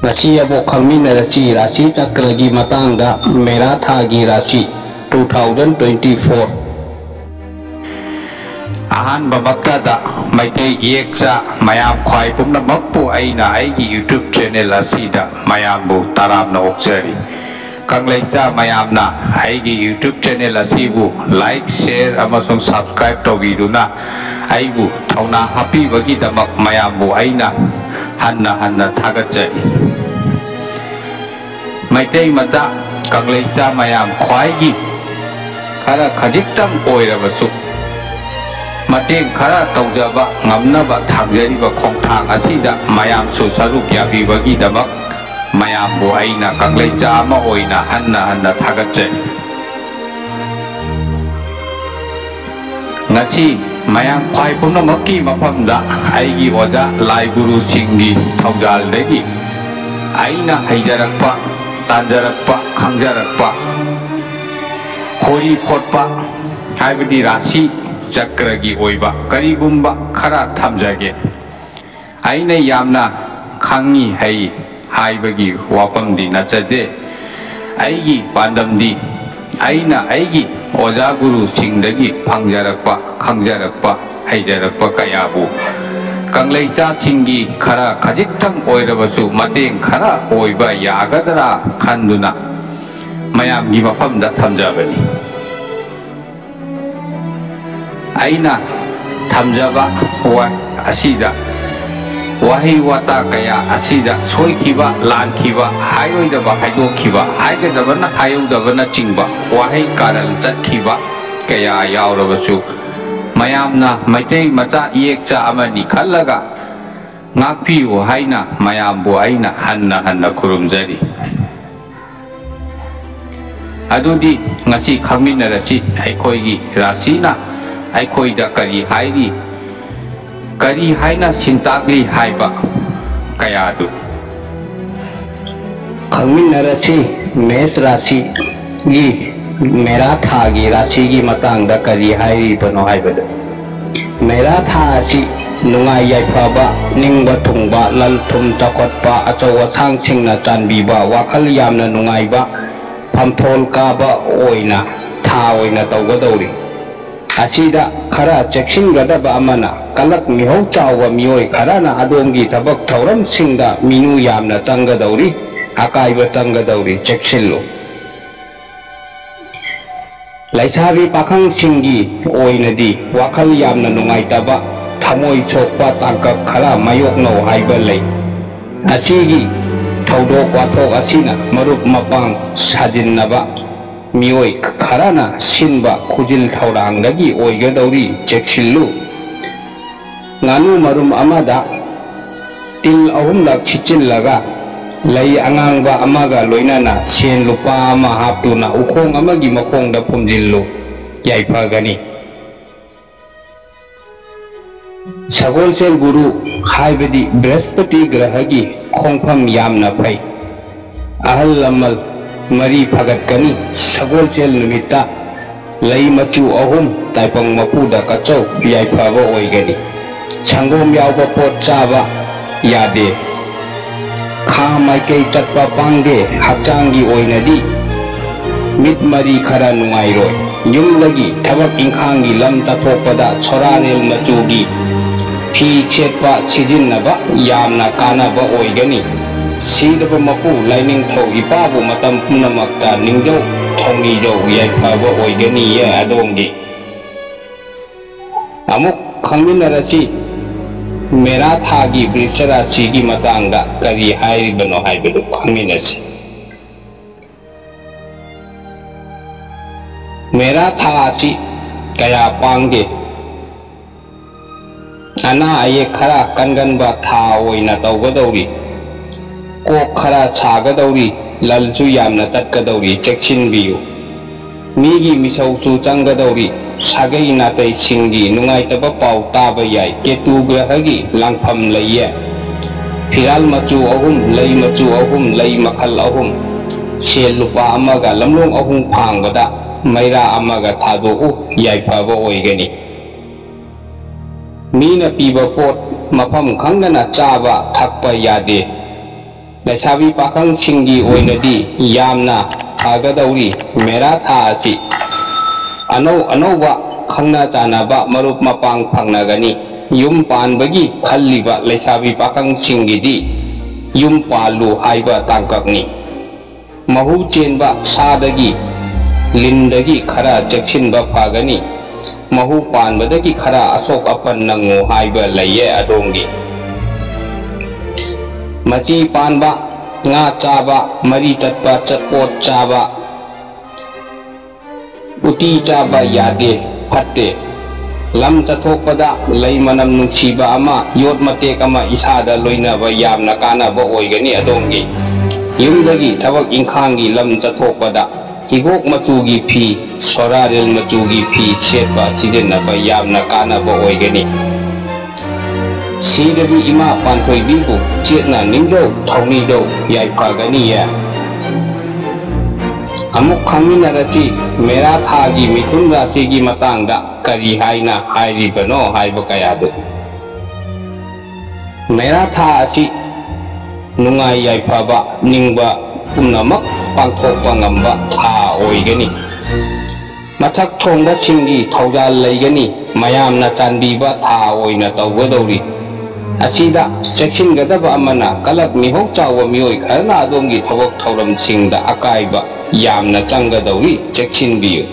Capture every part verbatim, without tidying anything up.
ꯉꯁꯤ ꯑꯃꯨꯛ ꯈꯪꯃꯤꯟꯅꯔꯁꯤ ꯔꯥꯁꯤ ꯆꯀ꯭ꯔꯒꯤ ꯃꯇꯥꯡꯗ, ꯃꯦꯔꯥ ꯊꯥꯒꯤ ꯔꯥꯁꯤ two thousand twenty four꯫ ꯑꯍꯥꯟꯕꯃꯛꯇꯗ Meitei ꯏꯌꯦꯛꯆꯥ ꯃꯌꯥꯝ ꯈ꯭ꯋꯥꯏ ꯄꯨꯝꯅꯃꯛꯄꯨ ꯑꯩꯅ ꯑꯩꯒꯤ YouTube channel ꯑꯁꯤꯗ ꯃꯌꯥꯝꯕꯨ ꯇꯔꯥꯝꯅ ꯑꯣꯛꯆꯔꯤ꯫ ꯀꯪꯂꯩꯆꯥ ꯃꯌꯥꯝꯅ ꯑꯩꯒꯤ YouTube channel ꯑꯁꯤꯕꯨ like, share ꯑꯃꯁꯨꯡ subscribe ꯇꯧꯕꯤꯗꯨꯅ ꯑꯩꯕꯨ ꯊꯧꯅꯥ ꯍꯥꯞꯄꯤꯕꯒꯤꯗꯃꯛ ꯃꯌꯥꯝꯕꯨ ꯑꯩꯅ ꯍꯟꯅ ꯍꯟꯅ ꯊꯥꯒꯠꯆꯔꯤ꯫ ꯃꯩꯇꯩ ꯃꯆꯥ ꯀꯪꯂꯩꯆꯥ ꯃꯌꯥꯝ ꯈ꯭ꯋꯥꯏꯒꯤ ꯈꯔ ꯈꯖꯤꯛꯇꯪ ꯑꯣꯏꯔꯕꯁꯨ ꯃꯇꯦꯡ ꯈꯔ ꯇꯧꯖꯕ ꯉꯝꯅꯕ ꯊꯥꯡꯖꯔꯤꯕ ꯈꯣꯡꯊꯥꯡ ꯑꯁꯤꯗ ꯃꯌꯥꯝꯁꯨ ꯁꯔꯨꯛ ꯌꯥꯕꯤꯕꯒꯤꯗꯃꯛ ꯃꯌꯥꯝꯕꯨ ꯑꯩꯅ ꯀꯪꯂꯩꯆꯥ ꯑꯃ ꯑꯣꯏꯅ ꯍꯟꯅ ꯍꯟꯅ ꯊꯥꯒꯠꯆꯔꯤ꯫ ꯉꯁꯤ ꯃꯌꯥꯝ ꯈ꯭ꯋꯥꯏ ꯄꯨꯝꯅꯃꯛꯀꯤ ꯃꯐꯝꯗ ꯑꯩꯒꯤ ꯑꯣꯖꯥ ꯂꯥꯏ ꯒꯨꯔꯨꯁꯤꯡꯒꯤ ꯊꯧꯖꯥꯜꯗꯒꯤ ꯑꯩꯅ ꯍꯩꯖꯔꯛꯄ, ꯇꯥꯟꯖꯔꯛꯄ, ꯈꯪꯖꯔꯛꯄ, ꯈꯣꯔꯤ ꯈꯣꯠꯄ ꯍꯥꯏꯕꯗꯤ ꯔꯥꯁꯤ ꯆꯀ꯭ꯔꯒꯤ ꯑꯣꯏꯕ ꯀꯔꯤꯒꯨꯝꯕ ꯈꯔ ꯊꯝꯖꯒꯦ꯫ ꯑꯩꯅ ꯌꯥꯝꯅ ꯈꯪꯉꯤ ꯍꯩ ꯍꯥꯏꯕꯒꯤ ꯋꯥꯐꯝꯗꯤ ꯅꯠꯆꯗꯦ꯫ ꯑꯩꯒꯤ ꯄꯥꯟꯗꯝꯗꯤ ꯑꯩꯅ ꯑꯩꯒꯤ ꯑꯣꯖꯥ ꯒꯨꯔꯨꯁꯤꯡꯗꯒꯤ ꯐꯪꯖꯔꯛꯄ, ꯈꯪꯖꯔꯛꯄ, ꯍꯩꯖꯔꯛꯄ ꯀꯌꯥꯕꯨ ꯀꯪꯂꯩꯆꯥꯁꯤꯡꯒꯤ ꯈꯔ ꯈꯖꯤꯛꯇꯪ ꯑꯣꯏꯔꯕꯁꯨ ꯃꯇꯦꯡ ꯈꯔ ꯑꯣꯏꯕ ꯌꯥꯒꯗ꯭ꯔꯥ ꯈꯟꯗꯨꯅ ꯃꯌꯥꯝꯒꯤ ꯃꯐꯝꯗ ꯊꯝꯖꯕꯅꯤ꯫ ꯑꯩꯅ ꯊꯝꯖꯕ ꯋꯥ-, ꯑꯁꯤꯗ ꯋꯥꯍꯩ ꯋꯥꯇꯥ ꯀꯌꯥ ꯑꯁꯤꯗ ꯁꯣꯏꯈꯤꯕ, ꯂꯥꯟꯈꯤꯕ, ꯍꯥꯏꯔꯣꯏꯗꯕ ꯍꯥꯏꯗꯣꯛꯈꯤꯕ, ꯍꯥꯏꯒꯗꯕꯅ ꯍꯥꯏꯍꯧꯗꯕꯅꯆꯤꯡꯕ ꯋꯥꯍꯩ ꯀꯥꯔꯟ ꯆꯠꯈꯤꯕ ꯀꯌꯥ ꯌꯥꯎꯔꯕꯁꯨ, ꯃꯌꯥꯝꯅ ꯃꯩꯇꯩ ꯃꯆꯥ ꯏꯌꯦꯛꯆꯥ ꯑꯃꯅꯤ ꯈꯜꯂꯒ ꯉꯥꯛꯄꯤꯌꯨ ꯍꯥꯏꯅ ꯃꯌꯥꯝꯕꯨ ꯑꯩꯅ ꯍꯟꯅ ꯍꯟꯅ ꯈꯨꯔꯨꯝꯖꯔꯤ꯫ ꯑꯗꯨꯗꯤ ꯉꯁꯤ ꯈꯪꯃꯤꯟꯅꯔꯁꯤ, ꯑꯩꯈꯣꯏꯒꯤ ꯔꯥꯁꯤꯅ ꯑꯩꯈꯣꯏꯗ ꯀꯔꯤ ꯍꯥꯏꯔꯤ, ꯀꯔꯤ ꯍꯥꯏꯅ ꯁꯤꯟꯇꯥꯛꯂꯤ ꯍꯥꯏꯕ ꯀꯌꯥꯗꯨ꯫ ꯈꯪꯃꯤꯟꯅꯔꯁꯤ, ꯃꯦꯁ ꯔꯥꯁꯤꯒꯤ ꯃꯦꯔꯥ ꯊꯥꯒꯤ ꯔꯥꯁꯤꯒꯤ ꯃꯇꯥꯡꯗ ꯀꯔꯤ ꯍꯥꯏꯔꯤꯕꯅꯣ ꯍꯥꯏꯕꯗꯨ꯫ ꯃꯦꯔꯥ ꯊꯥ ꯑꯁꯤ ꯅꯨꯡꯉꯥꯏ ꯌꯥꯏꯐꯕ, ꯅꯤꯡꯕ ꯊꯨꯡꯕ, ꯂꯟ ꯊꯨꯝ ꯆꯥꯎꯈꯠꯄ, ꯑꯆꯧ ꯑꯁꯥꯡꯁꯤꯡꯅ ꯆꯥꯟꯕꯤꯕ, ꯋꯥꯈꯜ ꯌꯥꯝꯅ ꯅꯨꯡꯉꯥꯏꯕ, ꯐꯝꯊꯣꯜ ꯀꯥꯕ ꯑꯣꯏꯅ ꯊꯥ ꯑꯣꯏꯅ ꯇꯧꯒꯗꯧꯔꯤ꯫ ꯑꯁꯤꯗ ꯈꯔ ꯆꯦꯛꯁꯤꯟꯒꯗꯕ ꯑꯃꯅ, ꯀꯂꯛ ꯃꯤꯍꯧ ꯆꯥꯎꯕ ꯃꯤꯑꯣꯏ ꯈꯔꯅ ꯑꯗꯣꯝꯒꯤ ꯊꯕꯛ ꯊꯧꯔꯝꯁꯤꯡꯗ ꯃꯤꯅꯨ ꯌꯥꯝꯅ ꯆꯪꯒꯗꯧꯔꯤ, ꯑꯀꯥꯏꯕ ꯆꯪꯒꯗꯧꯔꯤ, ꯆꯦꯛꯁꯤꯜꯂꯨ꯫ ꯂꯩꯁꯥꯕꯤ ꯄꯥꯈꯪꯁꯤꯡꯒꯤ ꯑꯣꯏꯅꯗꯤ ꯋꯥꯈꯜ ꯌꯥꯝꯅ ꯅꯨꯡꯉꯥꯏꯇꯕ, ꯊꯃꯣꯏ ꯁꯣꯛꯄ ꯇꯥꯡꯀꯛ ꯈꯔ ꯃꯥꯌꯣꯛꯅꯧ ꯍꯥꯏꯕ ꯂꯩ꯫ ꯑꯁꯤꯒꯤ ꯊꯧꯗꯣꯛ ꯋꯥꯊꯣꯛ ꯑꯁꯤꯅ ꯃꯔꯨꯞ ꯃꯄꯥꯡ ꯁꯥꯖꯤꯟꯅꯕ, ꯃꯤꯑꯣꯏ ꯈꯔꯅ ꯁꯤꯟꯕ ꯈꯨꯖꯤꯜ ꯊꯧꯔꯥꯡꯗꯒꯤ ꯑꯣꯏꯒꯗꯧꯔꯤ, ꯆꯦꯛꯁꯤꯜꯂꯨ꯫ ꯉꯥꯅꯨ ꯃꯔꯨꯝ ꯑꯃꯗ ꯇꯤꯜ ꯑꯍꯨꯝꯂꯛ ꯁꯤꯠꯆꯤꯜꯂꯒ, ꯂꯩ ꯑꯉꯥꯡꯕ ꯑꯃꯒ ꯂꯣꯏꯅꯅ ꯁꯦꯟ ꯂꯨꯄꯥ ꯑꯃ ꯍꯥꯞꯇꯨꯅ ꯎꯈꯣꯡ ꯑꯃꯒꯤ ꯃꯈꯣꯡꯗ ꯐꯨꯝꯖꯤꯜꯂꯨ, ꯌꯥꯏꯐꯒꯅꯤ꯫ ꯁꯒꯣꯜꯁꯦꯜ ꯒꯨꯔꯨ ꯍꯥꯏꯕꯗꯤ ꯕ꯭ꯔꯍꯁꯄꯇꯤ ꯒ꯭ꯔꯍꯒꯤ ꯈꯣꯡꯐꯝ ꯌꯥꯝꯅ ꯐꯩ꯫ ꯑꯍꯜ ꯂꯃꯟ ꯃꯔꯤ ꯐꯒꯠꯀꯅꯤ꯫ ꯁꯒꯣꯜꯁꯦꯜ ꯅꯨꯃꯤꯠꯇ ꯂꯩ ꯃꯆꯨ ꯑꯍꯨꯝ ꯇꯥꯏꯕꯪ ꯃꯄꯨꯗ ꯀꯠꯆꯧ, ꯌꯥꯏꯐꯕ ꯑꯣꯏꯒꯅꯤ꯫ ꯁꯪꯒꯣꯝ ꯌꯥꯎꯕ ꯄꯣꯠ ꯆꯥꯕ ꯌꯥꯗꯦ꯫ ꯈꯥ ꯃꯥꯏꯀꯩ ꯆꯠꯄ ꯄꯥꯡꯗꯦ꯫ ꯍꯛꯆꯥꯡꯒꯤ ꯑꯣꯏꯅꯗꯤ ꯃꯤꯠ ꯃꯔꯤ ꯈꯔ ꯅꯨꯡꯉꯥꯏꯔꯣꯏ꯫ ꯌꯨꯝꯗꯒꯤ ꯊꯕꯛ ꯏꯪꯈꯥꯡꯒꯤ ꯂꯝ ꯆꯠꯊꯣꯛꯄꯗ ꯁꯣꯔꯥꯔꯦꯜ ꯃꯆꯨꯒꯤ ꯐꯤ ꯁꯦꯠꯄ ꯁꯤꯖꯤꯟꯅꯕ ꯌꯥꯝꯅ ꯀꯥꯟꯅꯕ ꯑꯣꯏꯒꯅꯤ꯫ ꯁꯤꯗꯕ ꯃꯄꯨ ꯂꯥꯏꯅꯤꯡꯊꯧ ꯏꯄꯥꯕꯨ ꯃꯇꯝ ꯄꯨꯝꯅꯃꯛꯇ ꯅꯤꯡꯖꯧ, ꯊꯧꯅꯤꯖꯧ, ꯌꯥꯏꯐꯕ ꯑꯣꯏꯒꯅꯤꯌꯦ ꯑꯗꯣꯝꯒꯤ꯫ ꯑꯃꯨꯛ ꯈꯪꯃꯤꯟꯅꯔꯁꯤ, ꯃꯦꯔꯥ ꯊꯥꯒꯤ ꯕ꯭ꯔꯤꯁ ꯔꯥꯁꯤꯒꯤ ꯃꯇꯥꯡꯗ ꯀꯔꯤ ꯍꯥꯏꯔꯤꯕꯅꯣ ꯍꯥꯏꯕꯗꯨ ꯈꯪꯃꯤꯟꯅꯁꯤ꯫ ꯃꯦꯔꯥ ꯊꯥ ꯑꯁꯤ ꯀꯌꯥ ꯄꯥꯡꯗꯦ꯫ ꯑꯅꯥ ꯑꯌꯦꯛ ꯈꯔ ꯀꯟꯒꯟꯕ ꯊꯥ ꯑꯣꯏꯅ ꯇꯧꯒꯗꯧꯔꯤ꯫ ꯀꯣꯛ ꯈꯔ ꯁꯥꯒꯗꯧꯔꯤ, ꯂꯜꯁꯨ ꯌꯥꯝꯅ ꯆꯠꯀꯗꯧꯔꯤ, ꯆꯦꯛꯁꯤꯟꯕꯤꯌꯨ꯫ ꯃꯤꯒꯤ ꯃꯤꯁꯧꯁꯨ ꯆꯪꯒꯗꯧꯔꯤ꯫ ꯁꯥꯒꯩ ꯅꯥꯇꯩꯁꯤꯡꯒꯤ ꯅꯨꯡꯉꯥꯏꯇꯕ ꯄꯥꯎ ꯇꯥꯕ ꯌꯥꯏ꯫ ꯀꯦꯇꯨ ꯒ꯭ꯔꯍꯒꯤ ꯂꯥꯡꯐꯝ ꯂꯩꯌꯦ꯫ ꯐꯤꯔꯥꯜ ꯃꯆꯨ ꯑꯍꯨꯝ, ꯂꯩ ꯃꯆꯨ ꯑꯍꯨꯝ, ꯂꯩ ꯃꯈꯜ ꯑꯍꯨꯝ, ꯁꯦꯜ ꯂꯨꯄꯥ ꯑꯃꯒ ꯂꯝꯂꯣꯡ ꯑꯍꯨꯝ ꯐꯥꯡꯕꯗ ꯃꯩꯔꯥ ꯑꯃꯒ ꯊꯥꯗꯣꯛꯎ, ꯌꯥꯏꯐꯕ ꯑꯣꯏꯒꯅꯤ꯫ ꯃꯤꯅ ꯄꯤꯕ ꯄꯣꯠ ꯃꯐꯝ ꯈꯪꯗꯅ ꯆꯥꯕ ꯊꯛꯄ ꯌꯥꯗꯦ꯫ ꯂꯩꯁꯥꯕꯤ ꯄꯥꯈꯪꯁꯤꯡꯒꯤ ꯑꯣꯏꯅꯗꯤ ꯌꯥꯝꯅ ꯐꯒꯗꯧꯔꯤ ꯃꯦꯔꯥ ꯊꯥ ꯑꯁꯤ꯫ ꯑꯅꯧ ꯑꯅꯧꯕ ꯈꯪꯅ ꯆꯥꯟꯅꯕ ꯃꯔꯨꯞ ꯃꯄꯥꯡ ꯐꯪꯅꯒꯅꯤ꯫ ꯌꯨꯝ ꯄꯥꯟꯕꯒꯤ ꯈꯜꯂꯤꯕ ꯂꯩꯁꯥꯕꯤ ꯄꯥꯈꯪꯁꯤꯡꯒꯤꯗꯤ ꯌꯨꯝ ꯄꯥꯜꯂꯨ ꯍꯥꯏꯕ ꯇꯥꯡꯀꯛꯅꯤ꯫ ꯃꯍꯨ ꯆꯦꯟꯕ ꯁꯥꯗꯒꯤ, ꯂꯤꯟꯗꯒꯤ ꯈꯔ ꯆꯦꯛꯁꯤꯟꯕ ꯐꯒꯅꯤ꯫ ꯃꯍꯨ ꯄꯥꯟꯕꯗꯒꯤ ꯈꯔ ꯑꯁꯣꯛ ꯑꯄꯟ ꯅꯪꯉꯨ ꯍꯥꯏꯕ ꯂꯩꯌꯦ ꯑꯗꯣꯝꯒꯤ꯫ ꯃꯆꯤ ꯄꯥꯟꯕ, ꯉꯥ ꯆꯥꯕ, ꯃꯔꯤ ꯆꯠꯄ ꯆꯠꯄꯣꯠ ꯆꯥꯕ, ꯎꯇꯤ ꯆꯥꯕ ꯌꯥꯗꯦ, ꯐꯠꯇꯦ꯫ ꯂꯝ ꯆꯠꯊꯣꯛꯄꯗ ꯂꯩ ꯃꯅꯝ ꯅꯨꯡꯁꯤꯕ ꯑꯃ, ꯌꯣꯠ ꯃꯇꯦꯛ ꯑꯃ ꯏꯁꯥꯗ ꯂꯣꯏꯅꯕ ꯌꯥꯝꯅ ꯀꯥꯟꯅꯕ ꯑꯣꯏꯒꯅꯤ ꯑꯗꯣꯝꯒꯤ꯫ ꯌꯨꯝꯗꯒꯤ ꯊꯕꯛ ꯏꯪꯈꯥꯡꯒꯤ ꯂꯝ ꯆꯠꯊꯣꯛꯄꯗ ꯍꯤꯒꯣꯛ ꯃꯆꯨꯒꯤ ꯐꯤ, ꯁꯣꯔꯥꯔꯦꯜ ꯃꯆꯨꯒꯤ ꯐꯤ ꯁꯦꯠꯄ ꯁꯤꯖꯤꯟꯅꯕ ꯌꯥꯝꯅ ꯀꯥꯟꯅꯕ ꯑꯣꯏꯒꯅꯤ꯫ ꯁꯤꯔꯕꯤ ꯏꯃꯥ ꯄꯥꯟꯊꯣꯏꯕꯤꯕꯨ ꯆꯦꯠꯅ ꯅꯤꯡꯖꯧ, ꯊꯧꯅꯤꯖꯧ, ꯌꯥꯏꯐꯒꯅꯤꯌꯦ꯫ ꯑꯃꯨꯛ ꯈꯪꯃꯤꯟꯅꯔꯁꯤ, ꯃꯦꯔꯥ ꯊꯥꯒꯤ ꯃꯤꯊꯨꯟ ꯔꯥꯁꯤꯒꯤ ꯃꯇꯥꯡꯗ ꯀꯔꯤ ꯍꯥꯏꯅ ꯍꯥꯏꯔꯤꯕꯅꯣ ꯍꯥꯏꯕ ꯀꯌꯥꯗꯨ꯫ ꯃꯦꯔꯥ ꯊꯥ ꯑꯁꯤ ꯅꯨꯡꯉꯥꯏ ꯌꯥꯏꯐꯕ ꯅꯤꯡꯕ ꯄꯨꯝꯅꯃꯛ ꯄꯥꯡꯊꯣꯛꯄ ꯉꯝꯕ ꯊꯥ ꯑꯣꯏꯒꯅꯤ꯫ ꯃꯊꯛ ꯊꯣꯡꯕꯁꯤꯡꯒꯤ ꯊꯧꯖꯥꯜ ꯂꯩꯒꯅꯤ꯫ ꯃꯌꯥꯝꯅ ꯆꯥꯟꯕꯤꯕ ꯊꯥ ꯑꯣꯏꯅ ꯇꯧꯒꯗꯧꯔꯤ꯫ ꯑꯁꯤꯗ ꯆꯦꯛꯁꯤꯟꯒꯗꯕ ꯑꯃꯅ, ꯀꯂꯛ ꯃꯤꯍꯧ ꯆꯥꯎꯕ ꯃꯤꯑꯣꯏ ꯈꯔꯅ ꯑꯗꯣꯝꯒꯤ ꯊꯕꯛ ꯊꯧꯔꯝꯁꯤꯡꯗ ꯑꯀꯥꯏꯕ ꯌꯥꯝꯅ ꯆꯪꯒꯗꯧꯔꯤ, ꯆꯦꯛꯁꯤꯟꯕꯤꯌꯨ꯫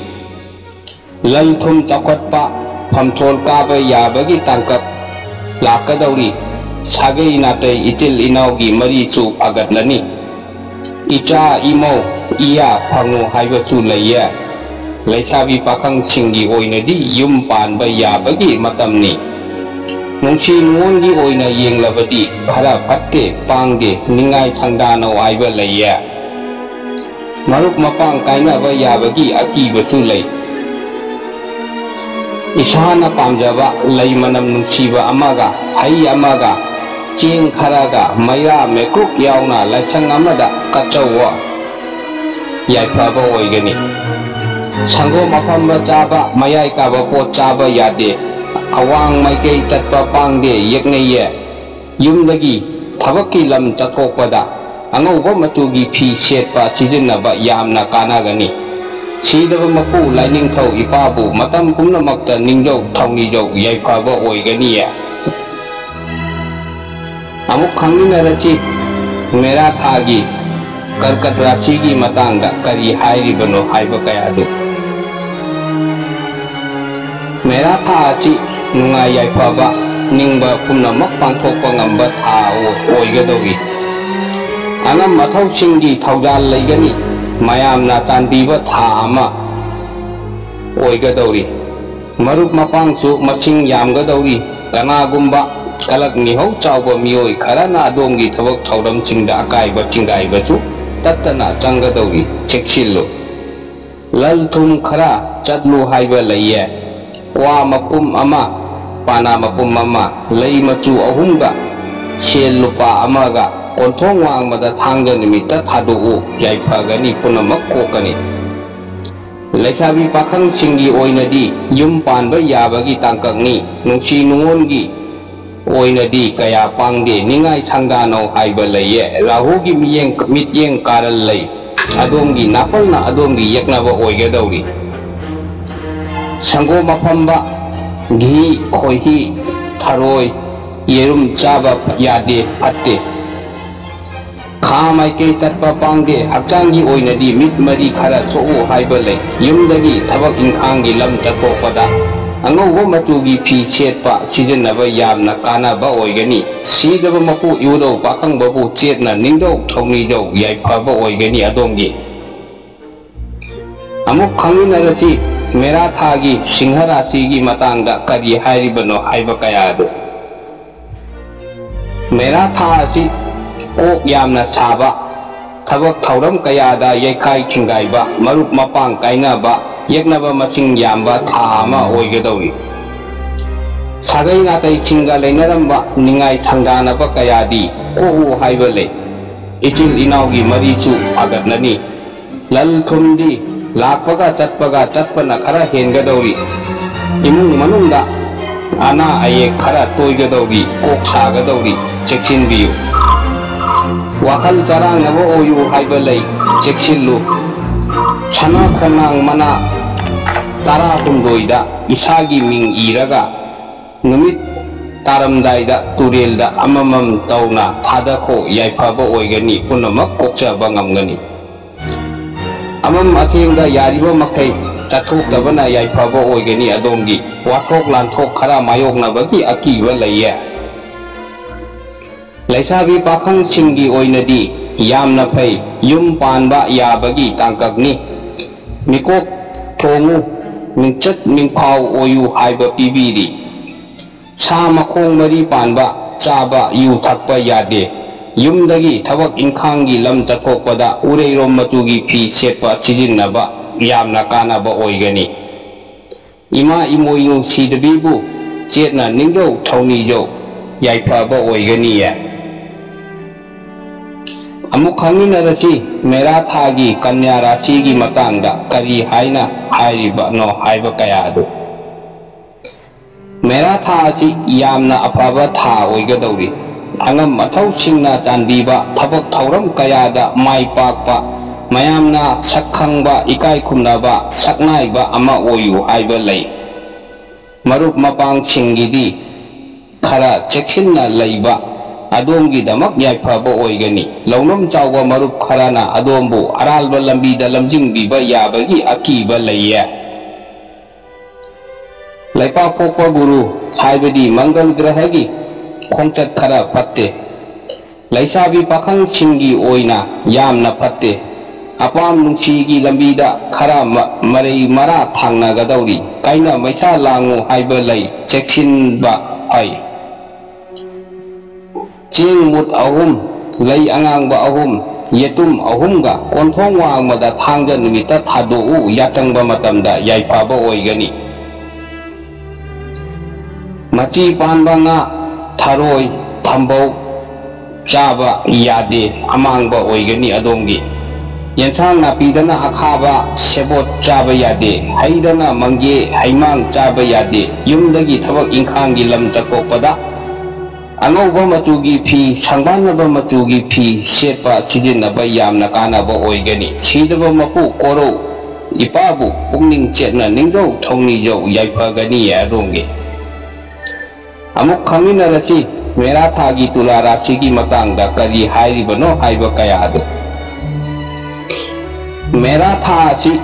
ꯂꯟ ꯊꯨꯝ ꯆꯥꯎꯈꯠꯄ, ꯐꯝꯊꯣꯜ ꯀꯥꯕ ꯌꯥꯕꯒꯤ ꯇꯥꯡꯀꯛ ꯂꯥꯛꯀꯗꯧꯔꯤ꯫ ꯁꯥꯒꯩ ꯅꯥꯇꯩ ꯏꯆꯤꯜ ꯏꯅꯥꯎꯒꯤ ꯃꯔꯤꯁꯨ ꯐꯒꯠꯂꯅꯤ꯫ ꯏꯆꯥ ꯏꯃꯧ ꯏꯌꯥ ꯐꯪꯉꯨ ꯍꯥꯏꯕꯁꯨ ꯂꯩꯌꯦ꯫ ꯂꯩꯁꯥꯕꯤ ꯄꯥꯈꯪꯁꯤꯡꯒꯤ ꯑꯣꯏꯅꯗꯤ ꯌꯨꯝ ꯄꯥꯟꯕ ꯌꯥꯕꯒꯤ ꯃꯇꯝꯅꯤ꯫ ꯅꯨꯡꯁꯤ ꯅꯨꯡꯉꯣꯟꯒꯤ ꯑꯣꯏꯅ ꯌꯦꯡꯂꯕꯗꯤ ꯈꯔ ꯐꯠꯇꯦ, ꯄꯥꯡꯗꯦ, ꯅꯤꯡꯉꯥꯏ ꯁꯪꯗꯥꯅꯧ ꯍꯥꯏꯕ ꯂꯩꯌꯦ꯫ ꯃꯔꯨꯞ ꯃꯄꯥꯡ ꯀꯥꯏꯅꯕ ꯌꯥꯕꯒꯤ ꯑꯀꯤꯕꯁꯨ ꯂꯩ꯫ ꯏꯁꯥꯅ ꯄꯥꯝꯖꯕ ꯂꯩ ꯃꯅꯝ ꯅꯨꯡꯁꯤꯕ ꯑꯃꯒ, ꯍꯩ ꯑꯃꯒ, ꯆꯦꯡ ꯈꯔꯒ, ꯃꯩꯔꯥ ꯃꯩꯀ꯭ꯔꯨꯛ ꯌꯥꯎꯅ ꯂꯥꯏꯁꯪ ꯑꯃꯗ ꯀꯠꯆꯧꯋꯣ꯫ ꯌꯥꯏꯐꯕ ꯑꯣꯏꯒꯅꯤ꯫ ꯁꯪꯒꯣꯝ ꯑꯐꯝꯕ ꯆꯥꯕ, ꯃꯌꯥꯏ ꯀꯥꯕ ꯄꯣꯠ ꯆꯥꯕ ꯌꯥꯗꯦ꯫ ꯑꯋꯥꯡ ꯃꯥꯏꯀꯩ ꯆꯠꯄ ꯄꯥꯡꯗꯦ ꯌꯦꯛꯅꯩꯌꯦ꯫ ꯌꯨꯝꯗꯒꯤ ꯊꯕꯛꯀꯤ ꯂꯝ ꯆꯠꯊꯣꯛꯄꯗ ꯑꯉꯧꯕ ꯃꯆꯨꯒꯤ ꯐꯤ ꯁꯦꯠꯄ ꯁꯤꯖꯤꯟꯅꯕ ꯌꯥꯝꯅ ꯀꯥꯟꯅꯒꯅꯤ꯫ ꯁꯤꯗꯕ ꯃꯄꯨ ꯂꯥꯏꯅꯤꯡꯊꯧ ꯏꯄꯥꯕꯨ ꯃꯇꯝ ꯄꯨꯝꯅꯃꯛꯇ ꯅꯤꯡꯖꯧ ꯊꯧꯅꯤꯖꯧ ꯌꯥꯏꯐꯕ ꯑꯣꯏꯒꯅꯤꯌꯦ꯫ ꯑꯃꯨꯛ ꯈꯪꯃꯤꯟꯅꯔꯁꯤ ꯃꯦꯔꯥ ꯊꯥꯒꯤ ꯀꯔꯀꯠ ꯔꯥꯁꯤꯒꯤ ꯃꯇꯥꯡꯗ ꯀꯔꯤ ꯍꯥꯏꯔꯤꯕꯅꯣ ꯍꯥꯏꯕ ꯀꯌꯥꯗꯨ꯫ ꯃꯦꯔꯥ ꯊꯥ ꯑꯁꯤ ꯅꯨꯡꯉꯥꯏ ꯌꯥꯏꯐꯕ, ꯅꯤꯡꯕ ꯄꯨꯝꯅꯃꯛ ꯄꯥꯡꯊꯣꯛꯄ ꯉꯝꯕ ꯊꯥ ꯑꯣꯏꯒꯗꯧꯔꯤ꯫ ꯑꯉꯝ ꯑꯊꯧꯁꯤꯡꯒꯤ ꯊꯧꯖꯥꯜ ꯂꯩꯒꯅꯤ꯫ ꯃꯌꯥꯝꯅ ꯇꯥꯟꯕꯤꯕ ꯊꯥ ꯑꯃ ꯑꯣꯏꯒꯗꯧꯔꯤ꯫ ꯃꯔꯨꯞ ꯃꯄꯥꯡꯁꯨ ꯃꯁꯤꯡ ꯌꯥꯝꯒꯗꯧꯔꯤ꯫ ꯀꯅꯥꯒꯨꯝꯕ ꯀꯂꯛ ꯃꯤꯍꯧ ꯆꯥꯎꯕ ꯃꯤꯑꯣꯏ ꯈꯔꯅ ꯑꯗꯣꯝꯒꯤ ꯊꯕꯛ ꯊꯧꯔꯝꯁꯤꯡꯗ ꯑꯀꯥꯏꯕ ꯊꯤꯡꯒꯥꯏꯕꯁꯨ ꯇꯠꯇꯅ ꯆꯪꯒꯗꯧꯔꯤ꯫ ꯆꯦꯛꯁꯤꯜꯂꯨ꯫ ꯂꯜ ꯊꯨꯝ ꯈꯔ ꯆꯠꯂꯨ ꯍꯥꯏꯕ ꯂꯩꯌꯦ꯫ ꯀ꯭ꯋꯥ ꯃꯄꯨꯝ ꯑꯃ, ꯄꯥꯅꯥ ꯃꯄꯨꯝ ꯑꯃ, ꯂꯩ ꯃꯆꯨ ꯑꯍꯨꯝꯒ, ꯁꯦꯜ ꯂꯨꯄꯥ ꯑꯃꯒ, ꯀꯣꯟꯊꯣꯡ ꯋꯥꯡꯃꯗ ꯊꯥꯡꯖ ꯅꯨꯃꯤꯠꯇ ꯊꯥꯗꯣꯛꯎ, ꯌꯥꯏꯐꯒꯅꯤ, ꯄꯨꯝꯅꯃꯛ ꯀꯣꯛꯀꯅꯤ꯫ ꯂꯩꯁꯥꯕꯤ ꯄꯥꯈꯪꯁꯤꯡꯒꯤ ꯑꯣꯏꯅꯗꯤ ꯌꯨꯝ ꯄꯥꯟꯕ ꯌꯥꯕꯒꯤ ꯇꯥꯡꯀꯛꯅꯤ꯫ ꯅꯨꯡꯁꯤ ꯅꯨꯡꯉꯣꯟꯒꯤ ꯑꯣꯏꯅꯗꯤ ꯀꯌꯥ ꯄꯥꯡꯗꯦ꯫ ꯅꯤꯡꯉꯥꯏ ꯁꯪꯗꯥꯅꯧ ꯍꯥꯏꯕ ꯂꯩꯌꯦ꯫ ꯔꯥꯍꯨꯒꯤ ꯃꯤꯠꯌꯦꯡ, ꯃꯤꯠꯌꯦꯡ ꯀꯥꯔꯜ ꯂꯩ꯫ ꯑꯗꯣꯝꯒꯤ ꯅꯥꯄꯜꯅ ꯑꯗꯣꯝꯒꯤ ꯌꯦꯛꯅꯕ ꯑꯣꯏꯒꯗꯧꯔꯤ꯫ ꯁꯪꯒꯣꯝ ꯑꯐꯝꯕ, ꯘꯤ, ꯈꯣꯏꯍꯤ, ꯊꯔꯣꯏ, ꯌꯦꯔꯨꯝ ꯆꯥꯕ ꯌꯥꯗꯦ, ꯐꯠꯇꯦ꯫ ꯈꯥ ꯃꯥꯏꯀꯩ ꯆꯠꯄ ꯄꯥꯡꯗꯦ꯫ ꯍꯛꯆꯥꯡꯒꯤ ꯑꯣꯏꯅꯗꯤ ꯃꯤꯠ ꯃꯔꯤ ꯈꯔ ꯁꯣꯛꯎ ꯍꯥꯏꯕ ꯂꯩ꯫ ꯌꯨꯝꯗꯒꯤ ꯊꯕꯛ ꯏꯪꯈꯥꯡꯒꯤ ꯂꯝ ꯆꯠꯊꯣꯛꯄꯗ ꯑꯉꯧꯕ ꯃꯆꯨꯒꯤ ꯐꯤ ꯁꯦꯠꯄ ꯁꯤꯖꯤꯟꯅꯕ ꯌꯥꯝꯅ ꯀꯥꯟꯅꯕ ꯑꯣꯏꯒꯅꯤ꯫ ꯁꯤꯗꯕ ꯃꯄꯨ ꯏꯕꯨꯙꯧ ꯄꯥꯈꯪꯕꯕꯨ ꯆꯦꯠꯅ ꯅꯤꯡꯖꯧ ꯊꯧꯅꯤꯖꯧ ꯌꯥꯏꯐꯕ ꯑꯣꯏꯒꯅꯤ ꯑꯗꯣꯝꯒꯤ꯫ ꯑꯃꯨꯛ ꯈꯪꯃꯤꯟꯅꯔꯁꯤ ꯃꯦꯔꯥ ꯊꯥꯒꯤ ꯁꯤꯡꯍ ꯔꯥꯁꯤꯒꯤ ꯃꯇꯥꯡꯗ ꯀꯔꯤ ꯍꯥꯏꯔꯤꯕꯅꯣ ꯍꯥꯏꯕ ꯀꯌꯥ ꯑꯗꯨ꯫ ꯃꯦꯔꯥ ꯊꯥ ꯑꯁꯤ ꯀꯣꯛ ꯌꯥꯝꯅ ꯁꯥꯕ, ꯊꯕꯛ ꯊꯧꯔꯝ ꯀꯌꯥꯗ ꯌꯩꯈꯥꯏ ꯊꯤꯡꯒꯥꯏꯕ, ꯃꯔꯨꯞ ꯃꯄꯥꯡ ꯀꯥꯏꯅꯕ, ꯌꯦꯛꯅꯕ ꯃꯁꯤꯡ ꯌꯥꯝꯕ ꯊꯥ ꯑꯃ ꯑꯣꯏꯒꯗꯧꯔꯤ꯫ ꯁꯥꯒꯩ ꯅꯥꯇꯩꯁꯤꯡꯒ ꯂꯩꯅꯔꯝꯕ ꯅꯤꯡꯉꯥꯏ ꯁꯪꯗꯥꯅꯕ ꯀꯌꯥꯗꯤ ꯀꯣꯛꯎ ꯍꯥꯏꯕ ꯂꯩ꯫ ꯏꯆꯤꯜ ꯏꯅꯥꯎꯒꯤ ꯃꯔꯤꯁꯨ ꯐꯒꯠꯂꯅꯤ꯫ ꯂꯟ ꯊꯨꯝꯗꯤ ꯂꯥꯛꯄꯒ ꯆꯠꯄꯒ ꯆꯠꯄꯅ ꯈꯔ ꯍꯦꯟꯒꯗꯧꯔꯤ꯫ ꯏꯃꯨꯡ ꯃꯅꯨꯡꯗ ꯑꯅꯥ ꯑꯌꯦꯛ ꯈꯔ ꯇꯣꯏꯒꯗꯧꯔꯤ, ꯀꯣꯛ ꯁꯥꯒꯗꯧꯔꯤ, ꯆꯦꯛꯁꯤꯟꯕꯤꯌꯨ꯫ ꯋꯥꯈꯜ ꯆꯔꯥꯡꯅꯕ ꯑꯣꯏꯌꯨ ꯍꯥꯏꯕ ꯂꯩ, ꯆꯦꯛꯁꯤꯜꯂꯨ꯫ ꯁꯅꯥ ꯈꯣꯡꯅꯥꯡ ꯃꯅꯥ ꯇꯔꯥꯍꯨꯝꯗꯣꯏꯗ ꯏꯁꯥꯒꯤ ꯃꯤꯡ ꯏꯔꯒ ꯅꯨꯃꯤꯠ ꯇꯥꯔꯝꯗꯥꯏꯗ ꯇꯨꯔꯦꯜꯗ ꯑꯃꯃꯝ ꯇꯧꯅ ꯊꯥꯗꯈꯣ, ꯌꯥꯏꯐꯕ ꯑꯣꯏꯒꯅꯤ, ꯄꯨꯝꯅꯃꯛ ꯀꯣꯛꯆꯕ ꯉꯝꯒꯅꯤ꯫ ꯑꯃꯝ ꯑꯊꯦꯡꯗ ꯌꯥꯔꯤꯕ ꯃꯈꯩ ꯆꯠꯊꯣꯛꯇꯕꯅ ꯌꯥꯏꯐꯕ ꯑꯣꯏꯒꯅꯤ꯫ ꯑꯗꯣꯝꯒꯤ ꯋꯥꯊꯣꯛ ꯂꯥꯟꯊꯣꯛ ꯈꯔ ꯃꯥꯌꯣꯛꯅꯕꯒꯤ ꯑꯀꯤꯕ ꯂꯩꯌꯦ꯫ ꯂꯩꯁꯥꯕꯤ ꯄꯥꯈꯪꯁꯤꯡꯒꯤ ꯑꯣꯏꯅꯗꯤ ꯌꯥꯝꯅ ꯐꯩ, ꯌꯨꯝ ꯄꯥꯟꯕ ꯌꯥꯕꯒꯤ ꯇꯥꯡꯀꯛꯅꯤ꯫ ꯃꯤꯀꯣꯛ ꯊꯣꯡꯉꯨ, ꯃꯤꯡꯆꯠ ꯃꯤꯡꯐꯥꯎ ꯑꯣꯏꯌꯨ ꯍꯥꯏꯕ ꯄꯤꯕꯤꯔꯤ꯫ ꯁꯥ ꯃꯈꯣꯡ ꯃꯔꯤ ꯄꯥꯟꯕ ꯆꯥꯕ, ꯌꯨ ꯊꯛꯄ ꯌꯥꯗꯦ꯫ ꯌꯨꯝꯗꯒꯤ ꯊꯕꯛ ꯏꯪꯈꯥꯡꯒꯤ ꯂꯝ ꯆꯠꯊꯣꯛꯄꯗ ꯎꯔꯩꯔꯣꯝ ꯃꯆꯨꯒꯤ ꯐꯤ ꯁꯦꯠꯄ ꯁꯤꯖꯤꯟꯅꯕ ꯌꯥꯝꯅ ꯀꯥꯟꯅꯕ ꯑꯣꯏꯒꯅꯤ꯫ ꯏꯃꯥ ꯏꯃꯣꯏꯅꯨ ꯁꯤꯗꯕꯤꯕꯨ ꯆꯦꯠꯅ ꯅꯤꯡꯖꯧ ꯊꯧꯅꯤꯖꯧ, ꯌꯥꯏꯐꯕ ꯑꯣꯏꯒꯅꯤꯌꯦ꯫ ꯑꯃꯨꯛ ꯈꯪꯃꯤꯟꯅꯔꯁꯤ, ꯃꯦꯔꯥ ꯊꯥꯒꯤ ꯀꯟꯌꯥ ꯔꯥꯁꯤꯒꯤ ꯃꯇꯥꯡꯗ ꯀꯔꯤ ꯍꯥꯏꯅ ꯍꯥꯏꯔꯤꯕꯅꯣ ꯍꯥꯏꯕ ꯀꯌꯥ ꯑꯗꯨ꯫ ꯃꯦꯔꯥ ꯊꯥ ꯑꯁꯤ ꯌꯥꯝꯅ ꯑꯐꯕ ꯊꯥ ꯑꯣꯏꯒꯗꯧꯔꯤ꯫ ꯑꯉꯝ ꯑꯊꯧꯁꯤꯡꯅ ꯆꯥꯟꯕꯤꯕ, ꯊꯕꯛ ꯊꯧꯔꯝ ꯀꯌꯥꯗ ꯃꯥꯏ ꯄꯥꯛꯄ, ꯃꯌꯥꯝꯅ ꯁꯛ ꯈꯪꯕ, ꯏꯀꯥꯏ ꯈꯨꯝꯅꯕ, ꯁꯛꯅꯥꯏꯕ ꯑꯃ ꯑꯣꯏꯌꯨ ꯍꯥꯏꯕ ꯂꯩ꯫ ꯃꯔꯨꯞ ꯃꯄꯥꯡꯁꯤꯡꯒꯤꯗꯤ ꯈꯔ ꯆꯦꯛꯁꯤꯟꯅ ꯂꯩꯕ ꯑꯗꯣꯝꯒꯤꯗꯃꯛ ꯌꯥꯏꯐꯕ ꯑꯣꯏꯒꯅꯤ꯫ ꯂꯧꯅꯝ ꯆꯥꯎꯕ ꯃꯔꯨꯞ ꯈꯔꯅ ꯑꯗꯣꯝꯕꯨ ꯑꯔꯥꯟꯕ ꯂꯝꯕꯤꯗ ꯂꯝꯖꯤꯡꯕꯤꯕ ꯌꯥꯕꯒꯤ ꯑꯀꯤꯕ ꯂꯩꯌꯦ꯫ ꯂꯩꯄꯥꯛꯄꯣꯛꯄ ꯒꯨꯔꯨ ꯍꯥꯏꯕꯗꯤ ꯃꯪꯒꯜ ꯒ꯭ꯔꯍꯒꯤ ꯈꯣꯡꯆꯠ ꯈꯔ ꯐꯠꯇꯦ꯫ ꯂꯩꯁꯥꯕꯤ ꯄꯥꯈꯪꯁꯤꯡꯒꯤ ꯑꯣꯏꯅ ꯌꯥꯝꯅ ꯐꯠꯇꯦ꯫ ꯑꯄꯥꯝ ꯅꯨꯡꯁꯤꯒꯤ ꯂꯝꯕꯤꯗ ꯈꯔ ꯃ-, ꯃꯔꯩ ꯃꯔꯥ ꯊꯥꯡꯅꯒꯗꯧꯔꯤ꯫ ꯀꯥꯏꯅ ꯃꯩꯁꯥ ꯂꯥꯡꯉꯨ ꯍꯥꯏꯕ ꯂꯩ, ꯆꯦꯛꯁꯤꯟꯕ ꯐꯩ꯫ ꯆꯦꯡ ꯃꯨꯠ ꯑꯍꯨꯝ, ꯂꯩ ꯑꯉꯥꯡꯕ ꯑꯍꯨꯝ, ꯌꯦꯇꯨꯝ ꯑꯍꯨꯝꯒ ꯀꯣꯟꯊꯣꯡ ꯋꯥꯡꯃꯗ ꯊꯥꯡꯖ ꯅꯨꯃꯤꯠꯇ ꯊꯥꯗꯣꯛꯎ, ꯌꯥꯆꯪꯕ ꯃꯇꯝꯗ ꯌꯥꯏꯐꯕ ꯑꯣꯏꯒꯅꯤ꯫ ꯃꯆꯤ ꯄꯥꯟꯕ ꯉꯥ, ꯊꯔꯣꯏ, ꯊꯝꯕꯧ ꯆꯥꯕ ꯌꯥꯗꯦ, ꯑꯃꯥꯡꯕ ꯑꯣꯏꯒꯅꯤ ꯑꯗꯣꯝꯒꯤ꯫ ꯌꯦꯟꯁꯥꯡ ꯅꯥꯄꯤꯗꯅ ꯑꯈꯥꯕ ꯁꯦꯕꯣꯠ ꯆꯥꯕ ꯌꯥꯗꯦ, ꯍꯩꯗꯅ ꯃꯪꯒꯦ ꯍꯩꯃꯥꯡ ꯆꯥꯕ ꯌꯥꯗꯦ꯫ ꯌꯨꯝꯗꯒꯤ ꯊꯕꯛ ꯏꯪꯈꯥꯡꯒꯤ ꯂꯝ ꯆꯠꯊꯣꯛꯄꯗ ꯑꯉꯧꯕ ꯃꯆꯨꯒꯤ ꯐꯤ, ꯁꯪꯕꯥꯟꯅꯕ ꯃꯆꯨꯒꯤ ꯐꯤ ꯁꯦꯠꯄ ꯁꯤꯖꯤꯟꯅꯕ ꯌꯥꯝꯅ ꯀꯥꯟꯅꯕ ꯑꯣꯏꯒꯅꯤ꯫ ꯁꯤꯗꯕ ꯃꯄꯨ ꯀꯣꯔꯧ ꯏꯄꯥꯕꯨ ꯄꯨꯛꯅꯤꯡ ꯆꯦꯠꯅ ꯅꯤꯡꯖꯧ, ꯊꯧꯅꯤꯖꯧ, ꯌꯥꯏꯐꯒꯅꯤ ꯑꯗꯣꯝꯒꯤ꯫ ꯑꯃꯨꯛ ꯈꯪꯃꯤꯟꯅꯔꯁꯤ ꯃꯦꯔꯥ ꯊꯥꯒꯤ ꯇꯨꯂꯥ ꯔꯥꯁꯤꯒꯤ ꯃꯇꯥꯡꯗ ꯀꯔꯤ ꯍꯥꯏꯔꯤꯕꯅꯣ ꯍꯥꯏꯕ ꯀꯌꯥ ꯑꯗꯨ꯫ ꯃꯦꯔꯥ ꯊꯥ ꯑꯁꯤ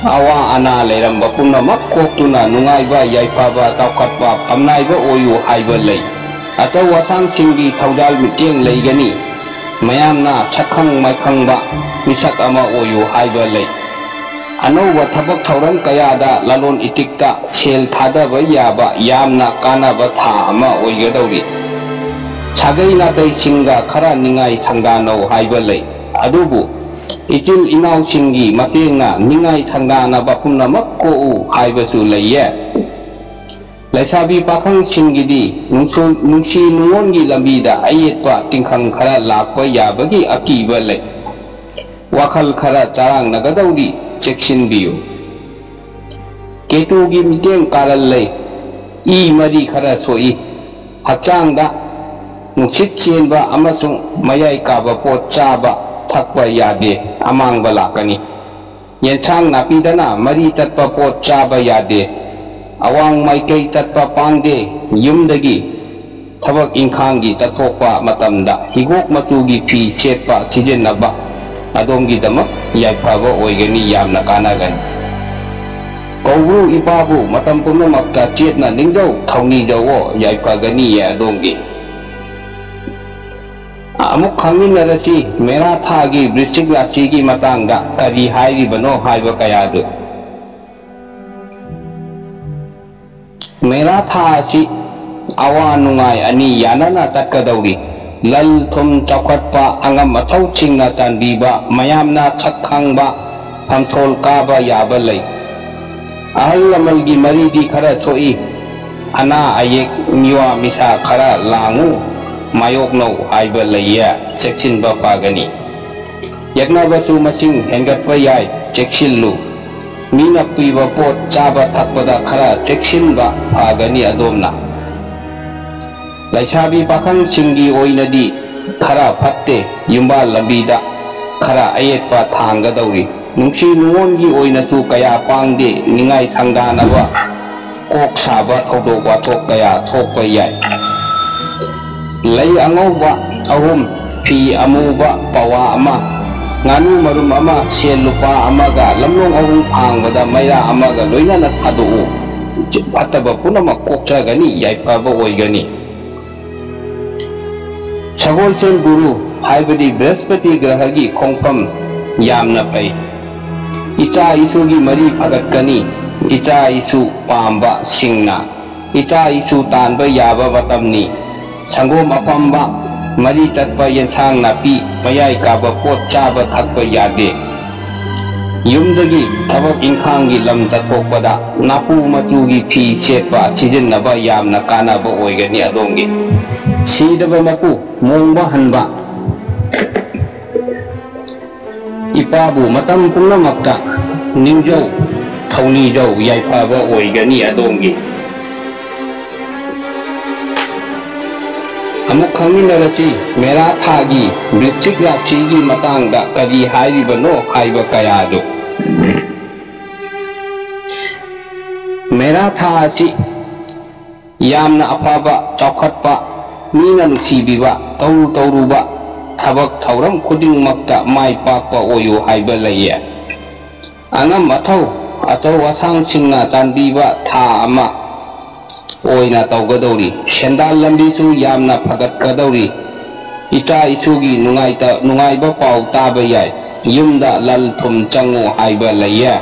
ꯑꯋꯥ ꯑꯅꯥ ꯂꯩꯔꯝꯕ ꯄꯨꯝꯅꯃꯛ ꯀꯣꯛꯇꯨꯅ ꯅꯨꯡꯉꯥꯏꯕ, ꯌꯥꯏꯐꯕ, ꯆꯥꯎꯈꯠꯄ, ꯐꯝꯅꯥꯏꯕ ꯑꯣꯏꯌꯨ ꯍꯥꯏꯕ ꯂꯩ꯫ ꯑꯆꯧ ꯑꯁꯥꯡꯁꯤꯡꯒꯤ ꯊꯧꯖꯥꯜ ꯃꯤꯠꯌꯦꯡ ꯂꯩꯒꯅꯤ꯫ ꯃꯌꯥꯝꯅ ꯁꯛꯈꯪ ꯃꯥꯏꯈꯪꯕ ꯃꯤꯁꯛ ꯑꯃ ꯑꯣꯏꯌꯨ ꯍꯥꯏꯕ ꯂꯩ꯫ ꯑꯅꯧꯕ ꯊꯕꯛ ꯊꯧꯔꯝ ꯀꯌꯥꯗ ꯂꯂꯣꯟ ꯏꯇꯤꯛꯇ ꯁꯦꯜ ꯊꯥꯗꯕ ꯌꯥꯕ ꯌꯥꯝꯅ ꯀꯥꯟꯅꯕ ꯊꯥ ꯑꯃ ꯑꯣꯏꯒꯗꯧꯔꯤ꯫ ꯁꯥꯒꯩ ꯅꯥꯇꯩꯁꯤꯡꯒ ꯈꯔ ꯅꯤꯡꯉꯥꯏ ꯁꯪꯗꯥꯅꯧ ꯍꯥꯏꯕ ꯂꯩ꯫ ꯑꯗꯨꯕꯨ ꯏꯆꯤꯜ ꯏꯅꯥꯎꯁꯤꯡꯒꯤ ꯃꯇꯦꯡꯅ ꯅꯤꯡꯉꯥꯏ ꯁꯪꯗꯥꯅꯕ ꯄꯨꯝꯅꯃꯛ ꯀꯣꯛꯎ ꯍꯥꯏꯕꯁꯨ ꯂꯩꯌꯦ꯫ ꯂꯩꯁꯥꯕꯤ ꯄꯥꯈꯪꯁꯤꯡꯒꯤꯗꯤ ꯅꯨꯡꯁꯨ-, ꯅꯨꯡꯁꯤ ꯅꯨꯡꯉꯣꯟꯒꯤ ꯂꯝꯕꯤꯗ ꯑꯌꯦꯠꯄ ꯇꯤꯡꯈꯪ ꯈꯔ ꯂꯥꯛꯄ ꯌꯥꯕꯒꯤ ꯑꯀꯤꯕ ꯂꯩ꯫ ꯋꯥꯈꯜ ꯈꯔ ꯆꯔꯥꯡꯅꯒꯗꯧꯔꯤ, ꯆꯦꯛꯁꯤꯟꯕꯤꯌꯨ꯫ ꯀꯦꯇꯨꯒꯤ ꯃꯤꯠꯌꯦꯡ ꯀꯥꯔꯜ ꯂꯩ꯫ ꯏ ꯃꯔꯤ ꯈꯔ ꯁꯣꯛꯏ꯫ ꯍꯛꯆꯥꯡꯗ ꯅꯨꯡꯁꯤꯠ ꯆꯦꯟꯕ ꯑꯃꯁꯨꯡ ꯃꯌꯥꯏ ꯀꯥꯕ ꯄꯣꯠ ꯆꯥꯕ ꯊꯛꯄ ꯌꯥꯗꯦ, ꯑꯃꯥꯡꯕ ꯂꯥꯛꯀꯅꯤ꯫ ꯌꯦꯟꯁꯥꯡ ꯅꯥꯄꯤꯗꯅ ꯃꯔꯤ ꯆꯠꯄ ꯄꯣꯠ ꯆꯥꯕ ꯌꯥꯗꯦ꯫ ꯑꯋꯥꯡ ꯃꯥꯏꯀꯩ ꯆꯠꯄ ꯄꯥꯡꯗꯦ꯫ ꯌꯨꯝꯗꯒꯤ ꯊꯕꯛ ꯏꯪꯈꯥꯡꯒꯤ ꯆꯠꯊꯣꯛꯄ ꯃꯇꯝꯗ ꯍꯤꯒꯣꯛ ꯃꯆꯨꯒꯤ ꯐꯤ ꯁꯦꯠꯄ ꯁꯤꯖꯤꯟꯅꯕ ꯑꯗꯣꯝꯒꯤꯗꯃꯛ ꯌꯥꯏꯐꯕ ꯑꯣꯏꯒꯅꯤ, ꯌꯥꯝꯅ ꯀꯥꯟꯅꯒꯅꯤ꯫ ꯀꯧꯕ꯭ꯔꯨ ꯏꯄꯥꯕꯨ ꯃꯇꯝ ꯄꯨꯝꯅꯃꯛꯇ ꯆꯦꯠꯅ ꯅꯤꯡꯖꯧ, ꯊꯧꯅꯤꯖꯧꯋꯣ, ꯌꯥꯏꯐꯒꯅꯤꯌꯦ ꯑꯗꯣꯝꯒꯤ꯫ ꯑꯃꯨꯛ ꯈꯪꯃꯤꯟꯅꯔꯁꯤ ꯃꯦꯔꯥ ꯊꯥꯒꯤ ꯕ꯭ꯔꯤꯁꯤꯛ ꯔꯥꯁꯤꯒꯤ ꯃꯇꯥꯡꯗ ꯀꯔꯤ ꯍꯥꯏꯔꯤꯕꯅꯣ ꯍꯥꯏꯕ ꯀꯌꯥꯗꯨ꯫ ꯃꯦꯔꯥ ꯊꯥ ꯑꯁꯤ ꯑꯋꯥ ꯅꯨꯡꯉꯥꯏ ꯑꯅꯤ ꯌꯥꯅꯅ ꯆꯠꯀꯗꯧꯔꯤ꯫ ꯂꯟ ꯊꯨꯝ ꯆꯥꯎꯈꯠꯄ, ꯑꯉꯝ ꯑꯊꯧꯁꯤꯡꯅ ꯆꯥꯟꯕꯤꯕ, ꯃꯌꯥꯝꯅ ꯁꯛ ꯈꯪꯕ, ꯐꯝꯊꯣꯜ ꯀꯥꯕ ꯌꯥꯕ ꯂꯩ꯫ ꯑꯍꯜ ꯂꯃꯟꯒꯤ ꯃꯔꯤꯗꯤ ꯈꯔ ꯁꯣꯛꯏ꯫ ꯑꯅꯥ ꯑꯌꯦꯛ, ꯃꯤꯋꯥ ꯃꯤꯁꯥ ꯈꯔ ꯂꯥꯡꯉꯨ, ꯃꯥꯌꯣꯛꯅꯧ ꯍꯥꯏꯕ ꯂꯩꯌꯦ, ꯆꯦꯛꯁꯤꯟꯕ ꯐꯒꯅꯤ꯫ ꯌꯦꯛꯅꯕꯁꯨ ꯃꯁꯤꯡ ꯍꯦꯟꯒꯠꯄ ꯌꯥꯏ, ꯆꯦꯛꯁꯤꯜꯂꯨ꯫ ꯃꯤꯅ ꯄꯤꯕ ꯄꯣꯠ ꯆꯥꯕ ꯊꯛꯄꯗ ꯈꯔ ꯆꯦꯛꯁꯤꯟꯕ ꯐꯒꯅꯤ ꯑꯗꯣꯝꯅ꯫ ꯂꯩꯁꯥꯕꯤ ꯄꯥꯈꯪꯁꯤꯡꯒꯤ ꯑꯣꯏꯅꯗꯤ ꯈꯔ ꯐꯠꯇꯦ, ꯌꯨꯝꯕꯥꯜ ꯂꯝꯕꯤꯗ ꯈꯔ ꯑꯌꯦꯠꯄ ꯊꯥꯡꯒꯗꯧꯔꯤ꯫ ꯅꯨꯡꯁꯤ ꯅꯨꯡꯉꯣꯟꯒꯤ ꯑꯣꯏꯅꯁꯨ ꯀꯌꯥ ꯄꯥꯡꯗꯦ, ꯅꯤꯡꯉꯥꯏ ꯁꯪꯗꯥꯅꯕ ꯀꯣꯛ ꯁꯥꯕ ꯊꯧꯗꯣꯛ ꯋꯥꯊꯣꯛ ꯀꯌꯥ ꯊꯣꯛꯄ ꯌꯥꯏ꯫ ꯂꯩ ꯑꯉꯧꯕ ꯑꯍꯨꯝ, ꯐꯤ ꯑꯃꯨꯕ ꯄꯋꯥ ꯑꯃ, ꯉꯥꯅꯨ ꯃꯔꯨꯝ ꯑꯃ, ꯁꯦꯜ ꯂꯨꯄꯥ ꯑꯃꯒ ꯂꯝꯂꯣꯡ ꯑꯍꯨꯝ ꯐꯥꯡꯕꯗ ꯃꯩꯔꯥ ꯑꯃꯒ ꯂꯣꯏꯅꯅ ꯊꯥꯗꯣꯛꯎ꯫ ꯐꯠꯇꯕ ꯄꯨꯝꯅꯃꯛ ꯀꯣꯛꯆꯒꯅꯤ, ꯌꯥꯏꯐꯕ ꯑꯣꯏꯒꯅꯤ꯫ ꯁꯒꯣꯜꯁꯦꯜ ꯒꯨꯔꯨ ꯍꯥꯏꯕꯗꯤ ꯕ꯭ꯔꯍꯁꯄꯇꯤ ꯒ꯭ꯔꯍꯒꯤ ꯈꯣꯡꯐꯝ ꯌꯥꯝꯅ ꯐꯩ꯫ ꯏꯆꯥ ꯏꯁꯨꯒꯤ ꯃꯔꯤ ꯐꯒꯠꯀꯅꯤ꯫ ꯏꯆꯥ ꯏꯁꯨ ꯄꯥꯝꯕꯁꯤꯡꯅ ꯏꯆꯥ ꯏꯁꯨ ꯇꯥꯟꯕ ꯌꯥꯕ ꯃꯇꯝꯅꯤ꯫ ꯁꯪꯒꯣꯝ ꯑꯐꯝꯕ, ꯃꯔꯤ ꯆꯠꯄ ꯌꯦꯟꯁꯥꯡ ꯅꯥꯄꯤ, ꯃꯌꯥꯏ ꯀꯥꯕ ꯄꯣꯠ ꯆꯥꯕ ꯊꯛꯄ ꯌꯥꯗꯦ꯫ ꯌꯨꯝꯗꯒꯤ ꯊꯕꯛ ꯏꯪꯈꯥꯡꯒꯤ ꯂꯝ ꯆꯠꯊꯣꯛꯄꯗ ꯅꯥꯄꯨ ꯃꯆꯨꯒꯤ ꯐꯤ ꯁꯦꯠꯄ ꯁꯤꯖꯤꯟꯅꯕ ꯌꯥꯝꯅ ꯀꯥꯟꯅꯕ ꯑꯣꯏꯒꯅꯤ ꯑꯗꯣꯝꯒꯤ꯫ ꯁꯤꯗꯕ ꯃꯄꯨ ꯃꯣꯡꯕ ꯍꯟꯕ꯫ ꯏꯄꯥꯕꯨ ꯃꯇꯝ ꯄꯨꯝꯅꯃꯛꯇ ꯅꯤꯡꯖꯧ, ꯊꯧꯅꯤꯖꯧ, ꯌꯥꯏꯐꯕ ꯑꯣꯏꯒꯅꯤ ꯑꯗꯣꯝꯒꯤ꯫ ꯑꯃꯨꯛ ꯈꯪꯃꯤꯟꯅꯔꯁꯤ, ꯃꯦꯔꯥ ꯊꯥꯒꯤ ꯕ꯭ꯔꯤꯁꯆꯤꯛ ꯔꯥꯁꯤꯒꯤ ꯃꯇꯥꯡꯗ ꯀꯔꯤ ꯍꯥꯏꯔꯤꯕꯅꯣ ꯍꯥꯏꯕ ꯀꯌꯥꯗꯨ꯫ ꯃꯦꯔꯥ ꯊꯥ ꯑꯁꯤ ꯌꯥꯝꯅ ꯑꯐꯕ, ꯆꯥꯎꯈꯠꯄ, ꯃꯤꯅ ꯅꯨꯡꯁꯤꯕꯤꯕ, ꯇꯧꯔꯨ ꯇꯧꯔꯨꯕ ꯊꯕꯛ ꯊꯧꯔꯝ ꯈꯨꯗꯤꯡꯃꯛꯇ ꯃꯥꯏ ꯄꯥꯛꯄ ꯑꯣꯏꯌꯨ ꯍꯥꯏꯕ ꯂꯩꯌꯦ꯫ ꯑꯉꯝ ꯑꯊꯧ, ꯑꯆꯧ ꯑꯁꯥꯡꯁꯤꯡꯅ ꯆꯥꯟꯕꯤꯕ ꯊꯥ ꯑꯃ ꯑꯣꯏꯅ ꯇꯧꯒꯗꯧꯔꯤ꯫ ꯁꯦꯟꯗꯥꯟ ꯂꯝꯕꯤꯁꯨ ꯌꯥꯝꯅ ꯐꯒꯠꯀꯗꯧꯔꯤ꯫ ꯏꯆꯥ ꯏꯁꯨꯒꯤ ꯅꯨꯡꯉꯥꯏꯇ-, ꯅꯨꯡꯉꯥꯏꯕ ꯄꯥꯎ ꯇꯥꯕ ꯌꯥꯏ꯫ ꯌꯨꯝꯗ ꯂꯟ ꯊꯨꯝ ꯆꯪꯉꯨ ꯍꯥꯏꯕ ꯂꯩꯌꯦ꯫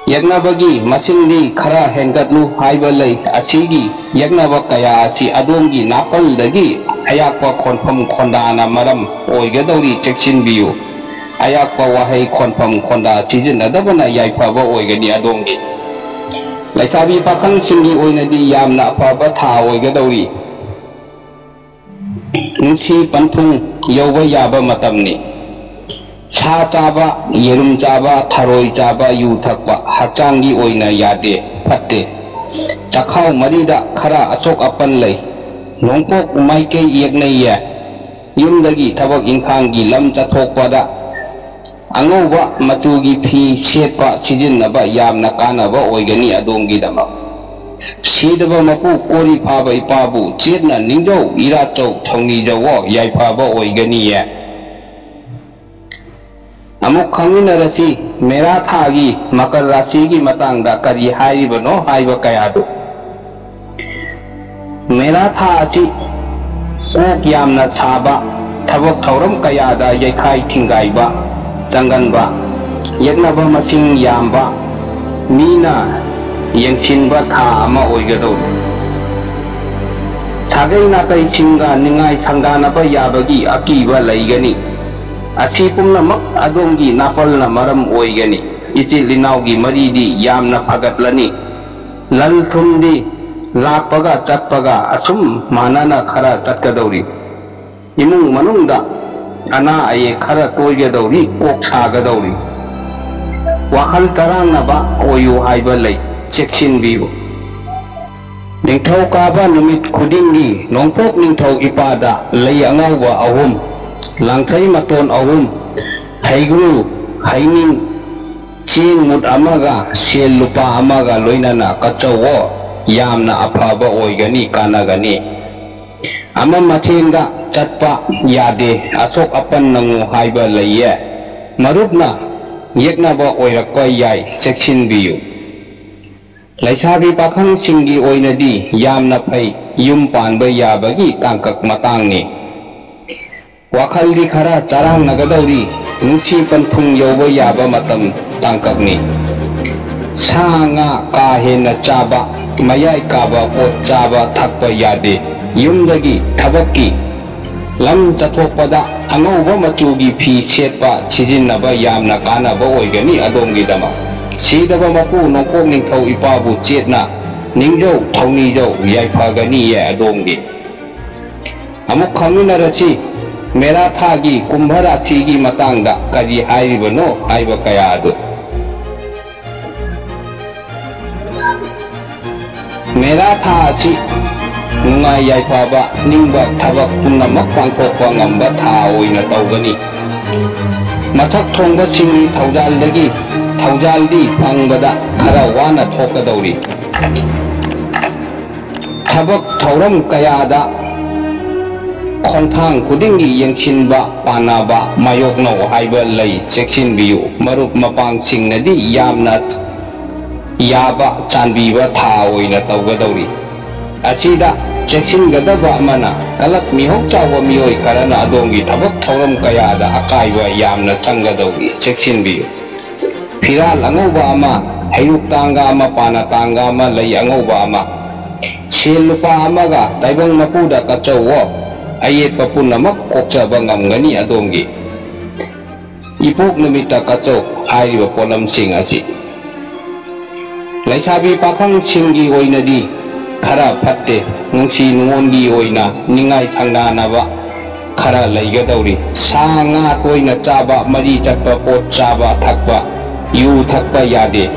ꯌꯦꯛꯅꯕꯒꯤ ꯃꯁꯤꯡꯗꯤ ꯈꯔ ꯍꯦꯟꯒꯠꯂꯨ ꯍꯥꯏꯕ ꯂꯩ꯫ ꯑꯁꯤꯒꯤ ꯌꯦꯛꯅꯕ ꯀꯌꯥ ꯑꯁꯤ ꯑꯗꯣꯝꯒꯤ ꯅꯥꯀꯜꯗꯒꯤ ꯑꯌꯥꯛꯄ ꯈꯣꯟꯐꯝ ꯈꯣꯟꯗꯥꯅ ꯃꯔꯝ ꯑꯣꯏꯒꯗꯧꯔꯤ, ꯆꯦꯛꯁꯤꯟꯕꯤꯌꯨ꯫ ꯑꯌꯥꯛꯄ ꯋꯥꯍꯩ ꯈꯣꯟꯐꯝ ꯈꯣꯟꯗꯥ ꯁꯤꯖꯤꯟꯅꯗꯕꯅ ꯌꯥꯏꯐꯕ ꯑꯣꯏꯒꯅꯤ ꯑꯗꯣꯝꯒꯤ꯫ ꯂꯩꯁꯥꯕꯤ ꯄꯥꯈꯪꯁꯤꯡꯒꯤ ꯑꯣꯏꯅꯗꯤ ꯌꯥꯝꯅ ꯑꯐꯕ ꯊꯥ ꯑꯣꯏꯒꯗꯧꯔꯤ꯫ ꯅꯨꯡꯁꯤ ꯄꯟꯊꯨꯡ ꯌꯧꯕ ꯌꯥꯕ ꯃꯇꯝꯅꯤ꯫ ꯁꯥ ꯆꯥꯕ, ꯌꯦꯔꯨꯝ ꯆꯥꯕ, ꯊꯔꯣꯏ ꯆꯥꯕ, ꯌꯨ ꯊꯛꯄ ꯍꯛꯆꯥꯡꯒꯤ ꯑꯣꯏꯅ ꯌꯥꯗꯦ, ꯐꯠꯇꯦ꯫ ꯆꯈꯥꯎ ꯃꯔꯤꯗ ꯈꯔ ꯑꯁꯣꯛ ꯑꯄꯟ ꯂꯩ꯫ ꯅꯣꯡꯄꯣꯛ ꯃꯥꯏꯀꯩ ꯌꯦꯛꯅꯩꯌꯦ꯫ ꯌꯨꯝꯗꯒꯤ ꯊꯕꯛ ꯏꯪꯈꯥꯡꯒꯤ ꯂꯝ ꯆꯠꯊꯣꯛꯄꯗ ꯑꯉꯧꯕ ꯃꯆꯨꯒꯤ ꯐꯤ ꯁꯦꯠꯄ ꯁꯤꯖꯤꯟꯅꯕ ꯌꯥꯝꯅ ꯀꯥꯟꯅꯕ ꯑꯣꯏꯒꯅꯤ ꯑꯗꯣꯝꯒꯤꯗꯃꯛ꯫ ꯁꯤꯗꯕ ꯃꯄꯨ ꯀꯣꯔꯤ ꯐꯥꯕ ꯏꯄꯥꯕꯨ ꯆꯦꯠꯅ ꯅꯤꯡꯖꯧ, ꯏꯔꯥꯠꯆꯧ, ꯊꯧꯅꯤꯖꯧꯋꯣ, ꯌꯥꯏꯐꯕ ꯑꯣꯏꯒꯅꯤꯌꯦ꯫ ꯑꯃꯨꯛ ꯈꯪꯃꯤꯟꯅꯔꯁꯤ, ꯃꯦꯔꯥ ꯊꯥꯒꯤ ꯃꯀꯔ ꯔꯥꯁꯤꯒꯤ ꯃꯇꯥꯡꯗ ꯀꯔꯤ ꯍꯥꯏꯔꯤꯕꯅꯣ ꯍꯥꯏꯕ ꯀꯌꯥꯗꯨ꯫ ꯃꯦꯔꯥ ꯊꯥ ꯑꯁꯤ ꯀꯣꯛ ꯌꯥꯝꯅ ꯁꯥꯕ, ꯊꯕꯛ ꯊꯧꯔꯝ ꯀꯌꯥꯗ ꯌꯩꯈꯥꯏ ꯊꯤꯡꯒꯥꯏꯕ ꯆꯪꯒꯟꯕ, ꯌꯦꯛꯅꯕ ꯃꯁꯤꯡ ꯌꯥꯝꯕ, ꯃꯤꯅ ꯌꯦꯡꯁꯤꯟꯕ ꯊꯥ ꯑꯃ ꯑꯣꯏꯒꯗꯧꯔꯤ꯫ ꯁꯥꯒꯩ ꯅꯥꯇꯩꯁꯤꯡꯒ ꯅꯤꯡꯉꯥꯏ ꯁꯪꯗꯥꯅꯕ ꯌꯥꯕꯒꯤ ꯑꯀꯤꯕ ꯂꯩꯒꯅꯤ꯫ ꯑꯁꯤ ꯄꯨꯝꯅꯃꯛ ꯑꯗꯣꯝꯒꯤ ꯅꯥꯄꯜꯅ ꯃꯔꯝ ꯑꯣꯏꯒꯅꯤ꯫ ꯏꯆꯤꯜ ꯏꯅꯥꯎꯒꯤ ꯃꯔꯤꯗꯤ ꯌꯥꯝꯅ ꯐꯒꯠꯂꯅꯤ꯫ ꯂꯟ ꯊꯨꯝꯗꯤ ꯂꯥꯛꯄꯒ ꯆꯠꯄꯒ ꯑꯁꯨꯝ ꯃꯥꯟꯅꯅ ꯈꯔ ꯆꯠꯀꯗꯧꯔꯤ꯫ ꯏꯃꯨꯡ ꯃꯅꯨꯡꯗ ꯑꯅꯥ ꯑꯌꯦꯛ ꯈꯔ ꯇꯣꯏꯒꯗꯧꯔꯤ, ꯀꯣꯛ ꯁꯥꯒꯗꯧꯔꯤ꯫ ꯋꯥꯈꯜ ꯆꯔꯥꯡꯅꯕ ꯑꯣꯏꯌꯨ ꯍꯥꯏꯕ ꯂꯩ, ꯆꯦꯛꯁꯤꯟꯕꯤꯌꯨ꯫ ꯅꯤꯡꯊꯧꯀꯥꯕ ꯅꯨꯃꯤꯠ ꯈꯨꯗꯤꯡꯒꯤ ꯅꯣꯡꯄꯣꯛ ꯅꯤꯡꯊꯧ ꯏꯄꯥꯗ ꯂꯩ ꯑꯉꯧꯕ ꯑꯍꯨꯝ, ꯂꯥꯡꯊꯩ ꯃꯇꯣꯟ ꯑꯍꯨꯝ, ꯍꯩꯒ꯭ꯔꯨ, ꯍꯩꯅꯤꯡ, ꯆꯦꯡ ꯃꯨꯠ ꯑꯃꯒ ꯁꯦꯜ ꯂꯨꯄꯥ ꯑꯃꯒ ꯂꯣꯏꯅꯅ ꯀꯠꯆꯧꯋꯣ꯫ ꯌꯥꯝꯅ ꯑꯐꯕ ꯑꯣꯏꯒꯅꯤ, ꯀꯥꯟꯅꯒꯅꯤ꯫ ꯑꯃ ꯃꯊꯦꯟꯗ ꯆꯠꯄ ꯌꯥꯗꯦ, ꯑꯁꯣꯛ ꯑꯄꯟ ꯅꯪꯉꯨ ꯍꯥꯏꯕ ꯂꯩꯌꯦ꯫ ꯃꯔꯨꯞꯅ ꯌꯦꯛꯅꯕ ꯑꯣꯏꯔꯛꯄ ꯌꯥꯏ, ꯆꯦꯛꯁꯤꯟꯕꯤꯌꯨ꯫ ꯂꯩꯁꯥꯕꯤ ꯄꯥꯈꯪꯁꯤꯡꯒꯤ ꯑꯣꯏꯅꯗꯤ ꯌꯥꯝꯅ ꯐꯩ, ꯌꯨꯝ ꯄꯥꯟꯕ ꯌꯥꯕꯒꯤ ꯇꯥꯡꯀꯛ ꯃꯇꯥꯡꯅꯤ꯫ ꯋꯥꯈꯜꯗꯤ ꯈꯔ ꯆꯔꯥꯡꯅꯒꯗꯧꯔꯤ, ꯅꯨꯡꯁꯤ ꯄꯟꯊꯨꯡ ꯌꯧꯕ ꯌꯥꯕ ꯃꯇꯝ ꯇꯥꯡꯀꯛꯅꯤ꯫ ꯁꯥ ꯉꯥ ꯀꯥ ꯍꯦꯟꯅ ꯆꯥꯕ, ꯃꯌꯥꯏ ꯀꯥꯕ ꯄꯣꯠ ꯆꯥꯕ ꯊꯛꯄ ꯌꯥꯗꯦ꯫ ꯌꯨꯝꯗꯒꯤ ꯊꯕꯛꯀꯤ ꯂꯝ ꯆꯠꯊꯣꯛꯄꯗ ꯑꯉꯧꯕ ꯃꯆꯨꯒꯤ ꯐꯤ ꯁꯦꯠꯄ ꯁꯤꯖꯤꯟꯅꯕ ꯌꯥꯝꯅ ꯀꯥꯟꯅꯕ ꯑꯣꯏꯒꯅꯤ ꯑꯗꯣꯝꯒꯤꯗꯃꯛ꯫ ꯁꯤꯗꯕ ꯃꯄꯨ ꯅꯣꯡꯄꯣꯛ ꯅꯤꯡꯊꯧ ꯏꯄꯥꯕꯨ ꯆꯦꯠꯅ ꯅꯤꯡꯖꯧ ꯊꯧꯅꯤꯖꯧ, ꯌꯥꯏꯐꯒꯅꯤꯌꯦ ꯑꯗꯣꯝꯒꯤ꯫ ꯑꯃꯨꯛ ꯈꯪꯃꯤꯟꯅꯔꯁꯤ, ꯃꯦꯔꯥ ꯊꯥꯒꯤ ꯀꯨꯝꯚ ꯔꯥꯁꯤꯒꯤ ꯃꯇꯥꯡꯗ ꯀꯔꯤ ꯍꯥꯏꯔꯤꯕꯅꯣ ꯍꯥꯏꯕ ꯀꯌꯥ ꯑꯗꯨ꯫ ꯃꯦꯔꯥ ꯊꯥ ꯑꯁꯤ ꯅꯨꯡꯉꯥꯏ ꯌꯥꯏꯐꯕ ꯅꯤꯡꯕ ꯊꯕꯛ ꯄꯨꯝꯅꯃꯛ ꯄꯥꯡꯊꯣꯛꯄ ꯉꯝꯕ ꯊꯥ ꯑꯣꯏꯅ ꯇꯧꯒꯅꯤ꯫ ꯃꯊꯛ ꯊꯣꯡꯕꯁꯤꯡꯒꯤ ꯊꯧꯖꯥꯜꯗꯒꯤ ꯊꯧꯖꯥꯜꯗꯤ ꯐꯪꯕꯗ ꯈꯔ ꯋꯥꯅ ꯊꯣꯛꯀꯗꯧꯔꯤ꯫ ꯊꯕꯛ ꯊꯧꯔꯝ ꯀꯌꯥꯗ ꯈꯣꯡꯊꯥꯡ ꯈꯨꯗꯤꯡꯒꯤ ꯌꯦꯡꯁꯤꯟꯕ ꯄꯥꯟꯅꯕ ꯃꯥꯌꯣꯛꯅꯧ ꯍꯥꯏꯕ ꯂꯩ, ꯆꯦꯛꯁꯤꯟꯕꯤꯌꯨ꯫ ꯃꯔꯨꯞ ꯃꯄꯥꯡꯁꯤꯡꯅꯗꯤ ꯌꯥꯝꯅ ꯌꯥꯕ ꯆꯥꯟꯕꯤꯕ ꯊꯥ ꯑꯣꯏꯅ ꯇꯧꯒꯗꯧꯔꯤ꯫ ꯑꯁꯤꯗ ꯆꯦꯛꯁꯤꯟꯒꯗꯕ ꯑꯃꯅ, ꯀꯂꯛ ꯃꯤꯍꯧ ꯆꯥꯎꯕ ꯃꯤꯑꯣꯏ ꯈꯔꯅ ꯑꯗꯣꯝꯒꯤ ꯊꯕꯛ ꯊꯧꯔꯝ ꯀꯌꯥꯗ ꯑꯀꯥꯏꯕ ꯌꯥꯝꯅ ꯆꯪꯒꯗꯧꯔꯤ, ꯆꯦꯛꯁꯤꯟꯕꯤꯌꯨ꯫ ꯐꯤꯔꯥꯜ ꯑꯉꯧꯕ ꯑꯃ, ꯍꯩꯔꯨꯛ ꯇꯥꯡꯒ ꯑꯃ, ꯄꯥꯅ ꯇꯥꯡꯒ ꯑꯃ, ꯂꯩ ꯑꯉꯧꯕ ꯑꯃ, ꯁꯦꯜ ꯂꯨꯄꯥ ꯑꯃꯒ ꯇꯥꯏꯕꯪ ꯃꯄꯨꯗ ꯀꯠꯆꯧꯋꯣ꯫ ꯑꯌꯦꯠꯄ ꯄꯨꯝꯅꯃꯛ ꯀꯣꯛꯆꯕ ꯉꯝꯒꯅꯤ ꯑꯗꯣꯝꯒꯤ꯫ ꯏꯄꯣꯛ ꯅꯨꯃꯤꯠꯇ ꯀꯠꯆꯧ ꯍꯥꯏꯔꯤꯕ ꯄꯣꯠꯂꯝꯁꯤꯡ ꯑꯁꯤ꯫ ꯂꯩꯁꯥꯕꯤ ꯄꯥꯈꯪꯁꯤꯡꯒꯤ ꯑꯣꯏꯅꯗꯤ ꯈꯔ ꯐꯠꯇꯦ꯫ ꯅꯨꯡꯁꯤ ꯅꯨꯡꯉꯣꯟꯒꯤ ꯑꯣꯏꯅ ꯅꯤꯡꯉꯥꯏ ꯁꯪꯗꯥꯅꯕ ꯈꯔ ꯂꯩꯒꯗꯧꯔꯤ꯫ ꯁꯥ ꯉꯥ ꯇꯣꯏꯅ ꯆꯥꯕ, ꯃꯔꯤ ꯆꯠꯄ ꯄꯣꯠ ꯆꯥꯕ ꯊꯛꯄ, ꯌꯨ ꯊꯛꯄ ꯌꯥꯗꯦ꯫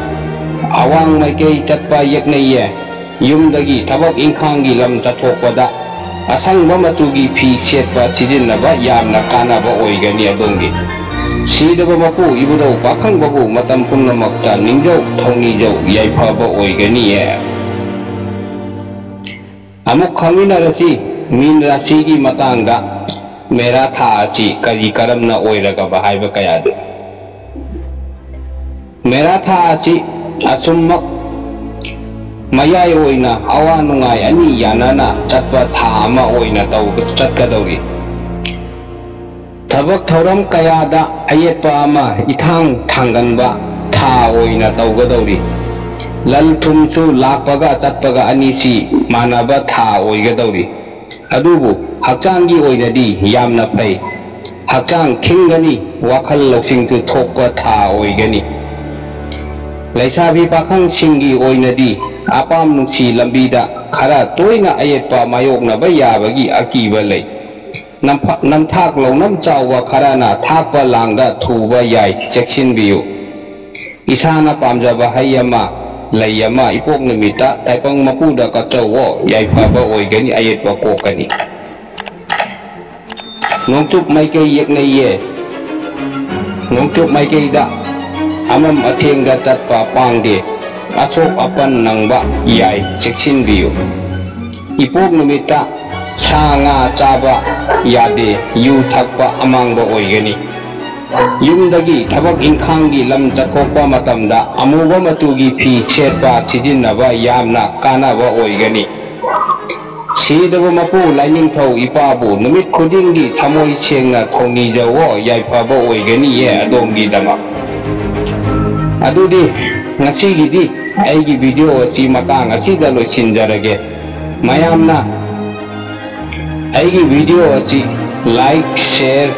ꯑꯋꯥꯡ ꯃꯥꯏꯀꯩ ꯆꯠꯄ ꯌꯦꯛꯅꯩꯌꯦ꯫ ꯌꯨꯝꯗꯒꯤ ꯊꯕꯛ ꯏꯪꯈꯥꯡꯒꯤ ꯂꯝ ꯆꯠꯊꯣꯛꯄꯗ ꯑꯁꯪꯕ ꯃꯆꯨꯒꯤ ꯐꯤ ꯁꯦꯠꯄ ꯁꯤꯖꯤꯟꯅꯕ ꯌꯥꯝꯅ ꯀꯥꯟꯅꯕ ꯑꯣꯏꯒꯅꯤ ꯑꯗꯣꯝꯒꯤ꯫ ꯁꯤꯗꯕ ꯃꯄꯨ ꯏꯕꯨꯙꯧ ꯄꯥꯈꯪꯕꯕꯨ ꯃꯇꯝ ꯄꯨꯝꯅꯃꯛꯇ ꯅꯤꯡꯖꯧ ꯊꯧꯅꯤꯖꯧ, ꯌꯥꯏꯐꯕ ꯑꯣꯏꯒꯅꯤꯌꯦ꯫ ꯑꯃꯨꯛ ꯈꯪꯃꯤꯟꯅꯔꯁꯤ ꯃꯤꯟ ꯔꯥꯁꯤꯒꯤ ꯃꯇꯥꯡꯗ, ꯃꯦꯔꯥ ꯊꯥ ꯑꯁꯤ ꯀꯔꯤ ꯀꯔꯝꯅ ꯑꯣꯏꯔꯒꯕ ꯍꯥꯏꯕ ꯀꯌꯥꯗꯨ꯫ ꯃꯦꯔꯥ ꯊꯥ ꯑꯁꯤ ꯑꯁꯨꯝꯃꯛ ꯃꯌꯥꯏ ꯑꯣꯏꯅ ꯑꯋꯥ ꯅꯨꯡꯉꯥꯏ ꯑꯅꯤ ꯌꯥꯅꯅ ꯆꯠꯄ ꯊꯥ ꯑꯃ ꯑꯣꯏꯅ ꯇꯧ-, ꯆꯠꯀꯗꯧꯔꯤ꯫ ꯊꯕꯛ ꯊꯧꯔꯝ ꯀꯌꯥꯗ ꯑꯌꯦꯠꯄ ꯑꯃ ꯏꯊꯥꯡ ꯊꯥꯡꯒꯟꯕ ꯊꯥ ꯑꯣꯏꯅ ꯇꯧꯒꯗꯧꯔꯤ꯫ ꯂꯟ ꯊꯨꯝꯁꯨ ꯂꯥꯛꯄꯒ ꯆꯠꯄꯒ ꯑꯅꯤꯁꯤ ꯃꯥꯟꯅꯕ ꯊꯥ ꯑꯣꯏꯒꯗꯧꯔꯤ꯫ ꯑꯗꯨꯕꯨ ꯍꯛꯆꯥꯡꯒꯤ ꯑꯣꯏꯅꯗꯤ ꯌꯥꯝꯅ ꯐꯩ꯫ ꯍꯛꯆꯥꯡ ꯈꯤꯡꯒꯅꯤ, ꯋꯥꯈꯜ ꯂꯧꯁꯤꯡꯁꯨ ꯊꯣꯛꯄ ꯊꯥ ꯑꯣꯏꯒꯅꯤ꯫ ꯂꯩꯁꯥꯕꯤ ꯄꯥꯈꯪꯁꯤꯡꯒꯤ ꯑꯣꯏꯅꯗꯤ ꯑꯄꯥꯝ ꯅꯨꯡꯁꯤ ꯂꯝꯕꯤꯗ ꯈꯔ ꯇꯣꯏꯅ ꯑꯌꯦꯠꯄ ꯃꯥꯌꯣꯛꯅꯕ ꯌꯥꯕꯒꯤ ꯑꯀꯤꯕ ꯂꯩ꯫ ꯅꯝꯐ-, ꯅꯝꯊꯥꯛ ꯂꯧꯅꯝ ꯆꯥꯎꯕ ꯈꯔꯅ ꯊꯥꯛꯄ ꯂꯥꯡꯗ ꯊꯨꯕ ꯌꯥꯏ, ꯆꯦꯛꯁꯤꯟꯕꯤꯌꯨ꯫ ꯏꯁꯥꯅ ꯄꯥꯝꯖꯕ ꯍꯩ ꯑꯃ, ꯂꯩ ꯑꯃ ꯏꯄꯣꯛ ꯅꯨꯃꯤꯠꯇ ꯇꯥꯏꯕꯪ ꯃꯄꯨꯗ ꯀꯠꯆꯧꯋꯣ, ꯌꯥꯏꯐꯕ ꯑꯣꯏꯒꯅꯤ, ꯑꯌꯦꯠꯄ ꯀꯣꯛꯀꯅꯤ꯫ ꯅꯣꯡꯆꯨꯞ ꯃꯥꯏꯀꯩ ꯌꯦꯛꯅꯩꯌꯦ꯫ ꯅꯣꯡꯆꯨꯞ ꯃꯥꯏꯀꯩꯗ ꯑꯃꯝ ꯑꯊꯦꯡꯗ ꯆꯠꯄ ꯄꯥꯡꯗꯦ꯫ ꯑꯁꯣꯛ ꯑꯄꯟ ꯅꯪꯕ ꯌꯥꯏ, ꯆꯦꯛꯁꯤꯟꯕꯤꯌꯨ꯫ ꯏꯄꯣꯛ ꯅꯨꯃꯤꯠꯇ ꯁꯥ ꯉꯥ ꯆꯥꯕ ꯌꯥꯗꯦ, ꯌꯨ ꯊꯛꯄ ꯑꯃꯥꯡꯕ ꯑꯣꯏꯒꯅꯤ꯫ ꯌꯨꯝꯗꯒꯤ ꯊꯕꯛ ꯏꯪꯈꯥꯡꯒꯤ ꯂꯝ ꯆꯠꯊꯣꯛꯄ ꯃꯇꯝꯗ ꯑꯃꯨꯕ ꯃꯆꯨꯒꯤ ꯐꯤ ꯁꯦꯠꯄ ꯁꯤꯖꯤꯟꯅꯕ ꯌꯥꯝꯅ ꯀꯥꯟꯅꯕ ꯑꯣꯏꯒꯅꯤ꯫ ꯁꯤꯗꯕ ꯃꯄꯨ ꯂꯥꯏꯅꯤꯡꯊꯧ ꯏꯄꯥꯕꯨ ꯅꯨꯃꯤꯠ ꯈꯨꯗꯤꯡꯒꯤ ꯊꯃꯣꯏ ꯁꯦꯡꯅ ꯊꯧꯅꯤꯖꯧꯋꯣ, ꯌꯥꯏꯐꯕ ꯑꯣꯏꯒꯅꯤꯌꯦ ꯑꯗꯣꯝꯒꯤꯗꯃꯛ꯫ ꯑꯗꯨꯗꯤ ꯉꯁꯤꯒꯤꯗꯤ ꯑꯩꯒꯤ ꯚꯤꯗꯤꯑꯣ ꯑꯁꯤ ꯃꯇꯥꯡ ꯑꯁꯤꯗ ꯂꯣꯏꯁꯤꯟꯖꯔꯒꯦ꯫ ꯃꯌꯥꯝꯅ ꯑꯩꯒꯤ ꯚꯤꯗꯤꯑꯣ ꯑꯁꯤ like, share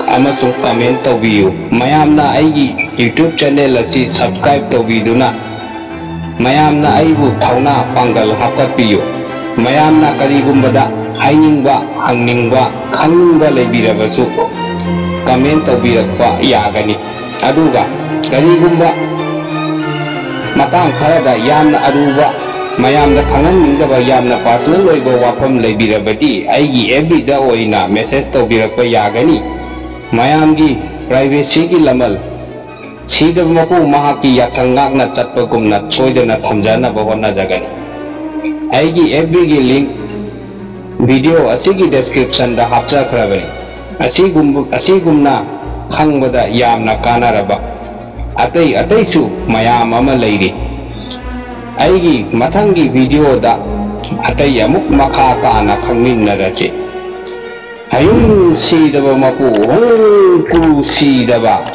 ꯑꯃꯁꯨꯡ comment ꯇꯧꯕꯤꯌꯨ꯫ ꯃꯌꯥꯝꯅ ꯑꯩꯒꯤ YouTube channel ꯑꯁꯤ subscribe ꯇꯧꯕꯤꯗꯨꯅ ꯃꯌꯥꯝꯅ ꯑꯩꯕꯨ ꯊꯧꯅꯥ ꯄꯥꯡꯒꯜ ꯍꯥꯞꯀꯠꯄꯤꯌꯨ꯫ ꯃꯌꯥꯝꯅ ꯀꯔꯤꯒꯨꯝꯕꯗ ꯍꯥꯏꯅꯤꯡꯕ, ꯍꯪꯅꯤꯡꯕ, ꯈꯪꯅꯤꯡꯕ ꯂꯩꯕꯤꯔꯕꯁꯨ comment ꯇꯧꯕꯤꯔꯛꯄ ꯌꯥꯒꯅꯤ꯫ ꯑꯗꯨꯒ ꯀꯔꯤꯒꯨꯝꯕ ꯃꯇꯥꯡ ꯈꯔꯗ ꯌꯥꯝꯅ ꯑꯔꯨꯕ, ꯃꯌꯥꯝꯗ ꯈꯪꯍꯟꯅꯤꯡꯗꯕ ꯌꯥꯝꯅ personal ꯑꯣꯏꯕ ꯋꯥꯐꯝ ꯂꯩꯕꯤꯔꯕꯗꯤ ꯑꯩꯒꯤ FB ꯗ ꯑꯣꯏꯅ message ꯇꯧꯕꯤꯔꯛꯄ ꯌꯥꯒꯅꯤ꯫ ꯃꯌꯥꯝꯒꯤ privacy ꯒꯤ ꯂꯃꯜ ꯁꯤꯗꯕ ꯃꯄꯨ ꯃꯍꯥꯛꯀꯤ ꯌꯥꯊꯪ ꯉꯥꯛꯅ ꯆꯠꯄꯒꯨꯝꯅ ꯁꯣꯏꯗꯅ ꯊꯝꯖꯅꯕ ꯍꯣꯠꯅꯖꯒꯅꯤ꯫ ꯑꯩꯒꯤ FB ꯒꯤ link ꯚꯤꯗꯤꯑꯣ ꯑꯁꯤꯒꯤ description ꯗ ꯍꯥꯞꯆꯈ꯭ꯔꯕꯅꯤ꯫ ꯑꯁꯤꯒꯨꯝꯕ, ꯑꯁꯤꯒꯨꯝꯅ ꯈꯪꯕꯗ ꯌꯥꯝꯅ ꯀꯥꯟꯅꯔꯕ ꯑꯇꯩ ꯑꯇꯩꯁꯨ ꯃꯌꯥꯝ ꯑꯃ ꯂꯩꯔꯤ꯫ ꯑꯩꯒꯤ ꯃꯊꯪꯒꯤ ꯚꯤꯗꯤꯑꯣꯗ ꯑꯇꯩ ꯑꯃꯨꯛ ꯃꯈꯥ ꯇꯥꯅ ꯈꯪꯃꯤꯟꯅꯔꯁꯤ꯫ ꯍꯌꯨꯝ ꯁꯤꯗꯕ ꯃꯄꯨ ꯍꯣꯡꯀꯨ ꯁꯤꯗꯕ꯫